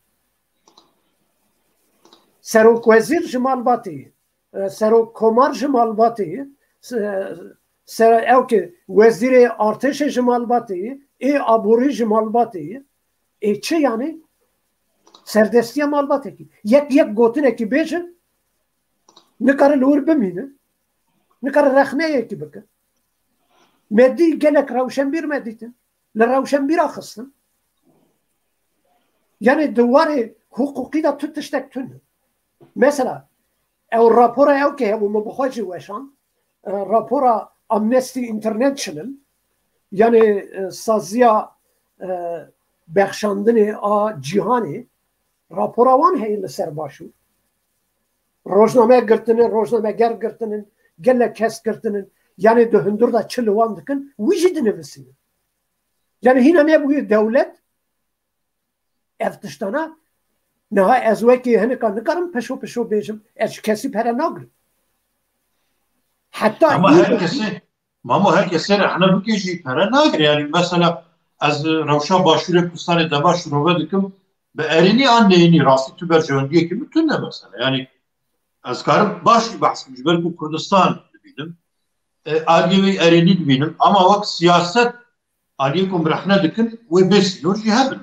Serokwezîr ji malbatê ye, e, serokkomar ji malbatê ye, se-, se-, ew ki wezîrê artêşê ji malbatê ye, ê aborî ji malbatê ye. Ê çi yani? Serdestiya malbatekî. Yek yek gotinekî bêje, nikare li wir bimîne, nikare rexneyekî bike. Me dî gelek rewşenbîr me dîtin. Li rewşenbîra xistin. Yani di warê hiqûqî de tu tiştek tune. Mesela, ew rapora ew ke hebû, min bi xwe jî weşan, e, rapora Amnesty International, yani, e, saziya, e, bexşandinê a cîhanê, rapora wan heye li ser Başûr. Rojname girtinin, rojnameger girtinin, gelek kes girtinin, yani di hundir de çi li wan dikin, wî jî dinivîsînin. Yani hîna nebûye dewlet ev tiştana, niha ez wekî hinika nikarim pişo pişo bêjim, ez ji kesî pere nagrim. Heta Ama îro her kesê, Mamo, her kesê rexne bike jî pere nagire. Yani mesela ez rewşa Başûrê Kurdistanê dema şirove dikim, bi erênî an neyînî rastî tu berjewendiyekî min tune mesela. Yani ez karim baş jî behs bikim, ji ber ku Kurdistan dibînim. E, aliyê wê erênî dibînim. Ama wek siyaset aliyê ku em rexne dikin, wê bê sînor jî hebin.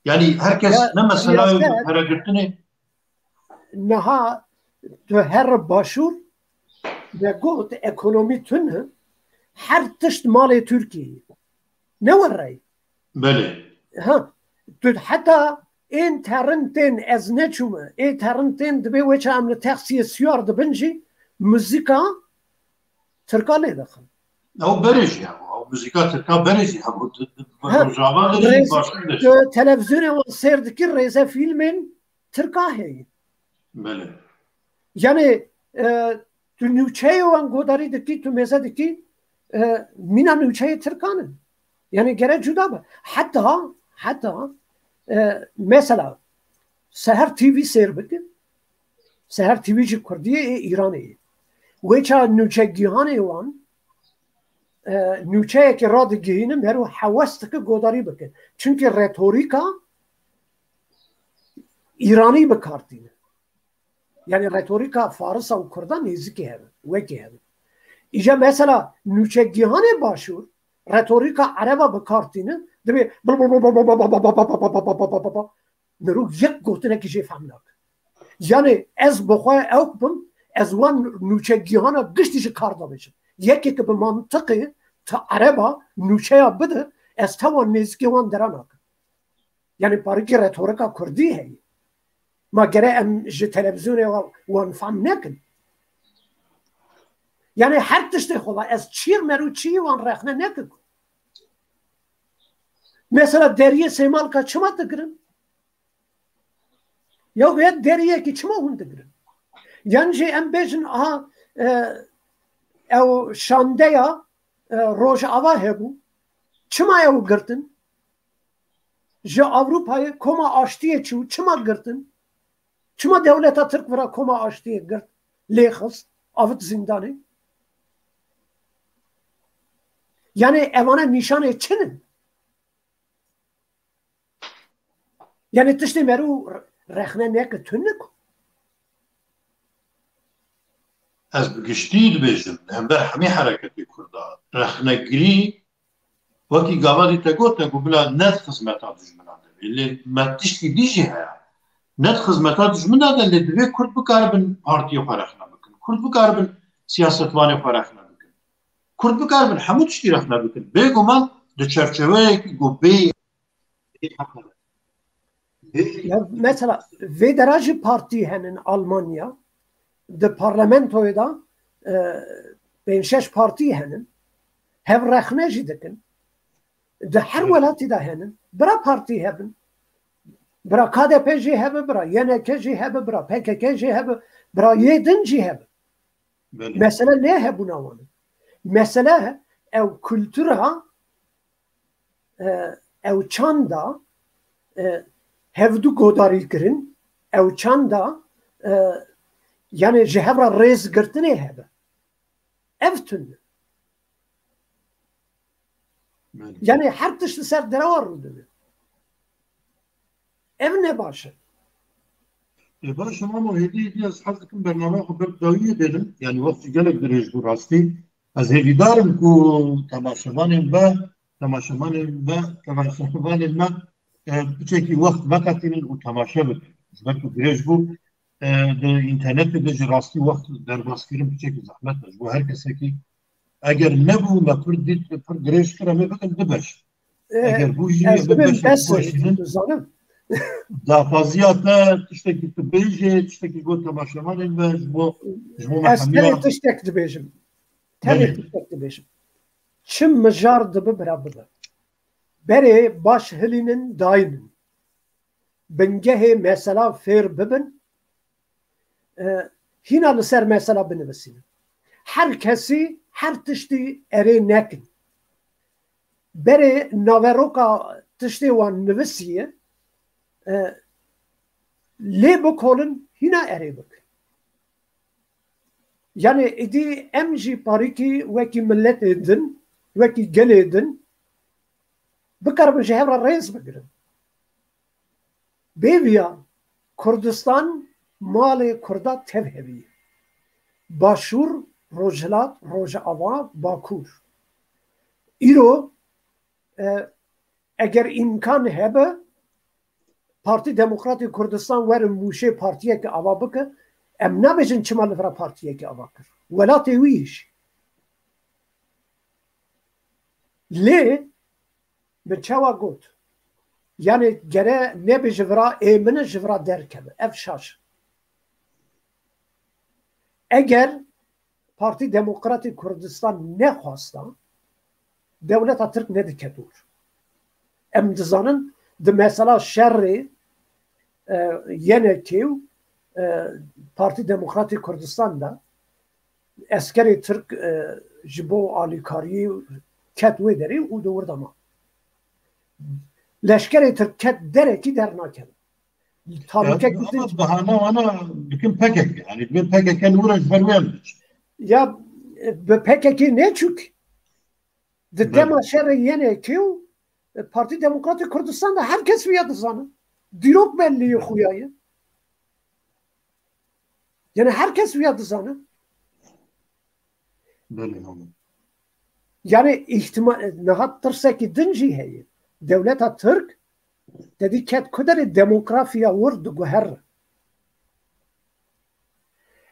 Yani her kes Ya, ne mesela siyaset peregirtinê. Niha tu her Başûr, me got ekonomî tune, her tişt malê Tirkiyeyê. Ne wereyê. Belê. Ha, tu heta ên terin tên ez neçûme, ê terin tên dibê weça em li teksiyê siyar dibin jî muzîka Tirka lê dixin. Ew berê jî hebû, ew muzîka Tirka berê jî hebû. Di, di, Ha, Rojava de jî rêz-, Başûr de jî. Tu televîzyonê wan sêr dikî, rêze fîlmên Tirka heye. Belê. Yani, e, tu nûçeyê wan godarî dikî, tu mêze dikî, e, mîna nûçeyê Tirkan in. Yani gere cuda be. Heta, heta, e, mesela, Seher T V sêr bike. Seher T V jî Kurdiyê ê Îranê ye. Wê ça nûçegihanê wan, e, nûçeyekê radigihînin, mero hewes dike godarî bike. Çimkî retorîka Îranî bi kar tîne. Yani retorîka Farisa û Kurda nêzîkî hebe, wekî hebe. Îca mesela nûçegihanê Başûr retorîka Ereba bi kar tîne, dibê mirov yek gotinekî jê fehm nake. Yani ez bi xwe ew bim, ez wan nûçegihana giştî ji kar dabêjim. Yekê ki bi mantiqê ti Ereba nûçeya bide, ez tewa nêzîkê wan dera nakim. Yani parikî retorika Kurdî heye. Ma gere em ji televîzyonê wa wan fehm nekin. Yani her tiştê xwe la ez çîr meru çî wan rexne nekin. Mesela deriyê Sêmalka çima digirin? Ya wê deriyekî çima hûn digirin? Yan jî em bêjin, aha, e, ew şandeya, e, Rojava hebû. Çima ew girtin? Ji Ewropayê koma aştiyê çû, çima girtin? Çima dewleta Tirk vira koma aştiyê girt, lê xist, avit zîndanê? Yani evane nîşanê çi ne? Yani tiştê merû rexne neke tune ku. Ez bi giştî dibêjim, li hember hemî hereketê Kurda rexnegirî, wekî gava dî te got, te got bila ne di xizmeta dijmina de be. Lê me tiştî dî jî heye. Ne di xizmeta dijmina de, lê divê Kurd bikaribin partiyê xwe rexne bikin. Kurd bikaribin siyasetvanê xwe rexne bikin. Kurd bikaribin hemû tiştî rexne bikin. Bêguman di çerçeveyekî ku bê Ya mesela vê dera jî partî henin Almanya, di parlamentoyê de, e, pênc şeş partî henin, hev rexne jî dikin. Di her Evet. welatî de henin. Bira partî hebin. Bira K D P jî hebe, bira Y N K jî hebe, bira P K K jî hebe, bira yê din jî hebe. Belê. Mesele ne hebûna wan e. Mesele ew kultura, e, ew çanda, e, hevdu godarî kirin, ew çanda, e, yani ji hev re rêz girtinê hebe. Ev tune. Belê. Yani her tişt li ser derewa rû dide. Ev ne baş e. Ê, baş e, Mamo, hêdî, hêdî ez hez dikim bername xwe ber dawiyê bênim. Yani wext jî gelek dirêj bû rastî. Ez hêvîdar im ku temaşevanên me, temaşevanên me, temaşevanên me, e, piçekî wext veqetînin û temaşe bikin. Ji ber ku dirêj bû, e, di înternetê de jî rastî wext derbaskirin piçekî zehmet e. Ji bo her kesekî, eger nebû me pir dît, pir dirêj kir, em ê bikin du beş. E, eger bû jî, ez em ê dibêm beş bes, dixweşînin. Dizanim. Daxwaziya te tiştekî tu bêjê, tiştekî got temaşevanên me, ji bo, ji bo me hemiya. Ez tenê tiştek dibêjim. Tenê Belê. Tiştek dibêjim. Çi mijar dibe bira bibe. Berê baş hilînin daynin. Bingehê mesela fêr bibin, e, hîna li ser mesela binivisînin. Her kesî, her tiştî erê nekin. Berê naveroka tiştê wan nivisiye, e, lê bikolin, hîna erê bikin. Yani êdî em jî parîkî wekî miletê din, wekî gelê din bikaribin ji hev re rêz bigirin. Bêviya Kurdistan malê Kurda tev hevî. Başûr, Rojhilat, Rojava, Bakur. Îro, e, eger îmkan hebe, Partî Demokratî Kurdistan were mûşê partiyeke ava bike, em nabêjin çima li vira partiyeke ava kir. Welatê wî jî. Lê min çawa got? Yani gere nebe ji vira ê min e, ji vira derkeve. Ev şaş. Eger Partî Demokratî Kurdistan nexwasta, dewleta Tirk nediket ûr. Em dizanin di mesela şerê, e, Y N K û, e, Partî Demokratî Kurdistan de eskerê Tirk, e, ji bo alîkariyê ket wê derê û di wir de ma. Leşkerê Tirk ket derekî dernakeve. Talûke Ya, kitin ama bahane wana dikin P K K. Yani dikin P K K li wir ji ber wê em diçin. Ya, e, bi P K K neçûk. Di Belê. Dema şerê Y N K û, e, Partî Demokratîk Kurdistan de her kes wiya dizane. Dîrok belliyê xuya ye. Yani her kes wiya dizane. Belê, tamam. Yani ihtimal, niha tirsekî din jî heye. Dewleta Tirk te dî ket ku derê demografiya wir diguhere.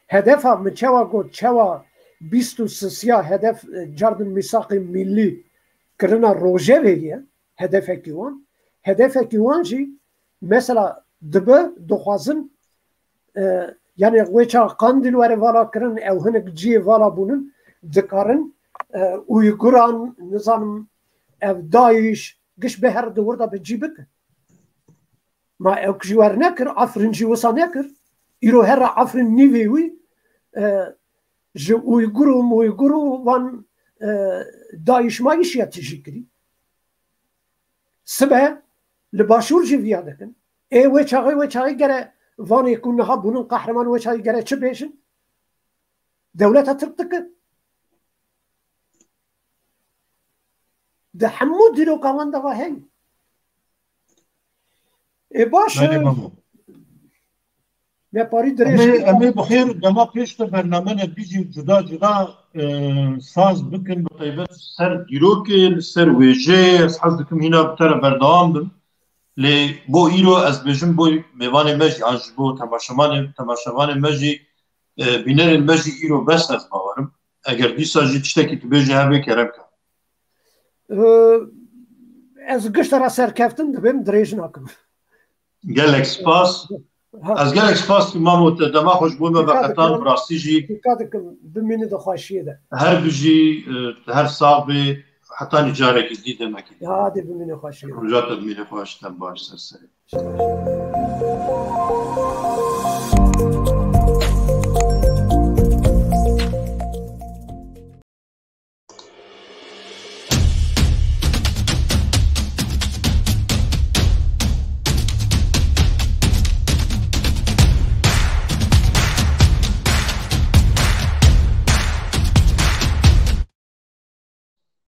Hedefa min çawa got, çawa bîst û sisiya hedef, e, cardin mîsaqê millî kirina rojevê ye, hedefekî wan. Hedefekî wan jî mesela dibe dixwazin, e, yani wê çax Qandîl were vala kirin, ew hinek cihê vala bûnin, dikarin, e, Uyguran, nizanim, ev DAIŞ, giş bi her di wir de bi cî bikin. Ma ew jî wer nekir, Efrin jî wisa nekir. Îro here Efrin nîvê wî, e, ji Uygur û Muygur û van, e, DAIŞ MAIŞ ya tijî kirî. Sibe li Başûr jî viya dikin. Ê wê çaxê, wê çaxê gere vanê ku niha bûnin qehreman, wê çaxê gere çi bêjin? Dewleta Tirk dike. Di hemû dîroka wan de va heye. Ê baş e. Belê Memo. Me parî dirêj Em ê, kir. Em ê bi xêr dema pêş de bernamene bîjî cuda cuda, e, saz bikin, bi taybet ser dîrokê, li ser wêjeyê, ez hez dikim hîna bi te re berdewam bim. Lê bo îro ez bêjim bo mêvanê me jî, an ji bo temaşevanê, temaşevanê me jî, e, bînerên me jî îro bes ez bawerim. Eger dîsa jî tiştekî tu bêjî hebe kerem ke. E, ez gişt re serkeftin dibim, dirêj nakim. Gelek spas. Ha. Ez gelek spas dikim Mamo, te dema xweş bo me. Dikkat veqetan, dikim. Bi rastî jî. Dikkat dikim, bimîne di xweşiyê de. Her bijî, e, her sax bê, hetanî carekî dî, demekî dî. Hadi bimîne xweşiyê de. Roja te bimîne xweş, te baş ser serê.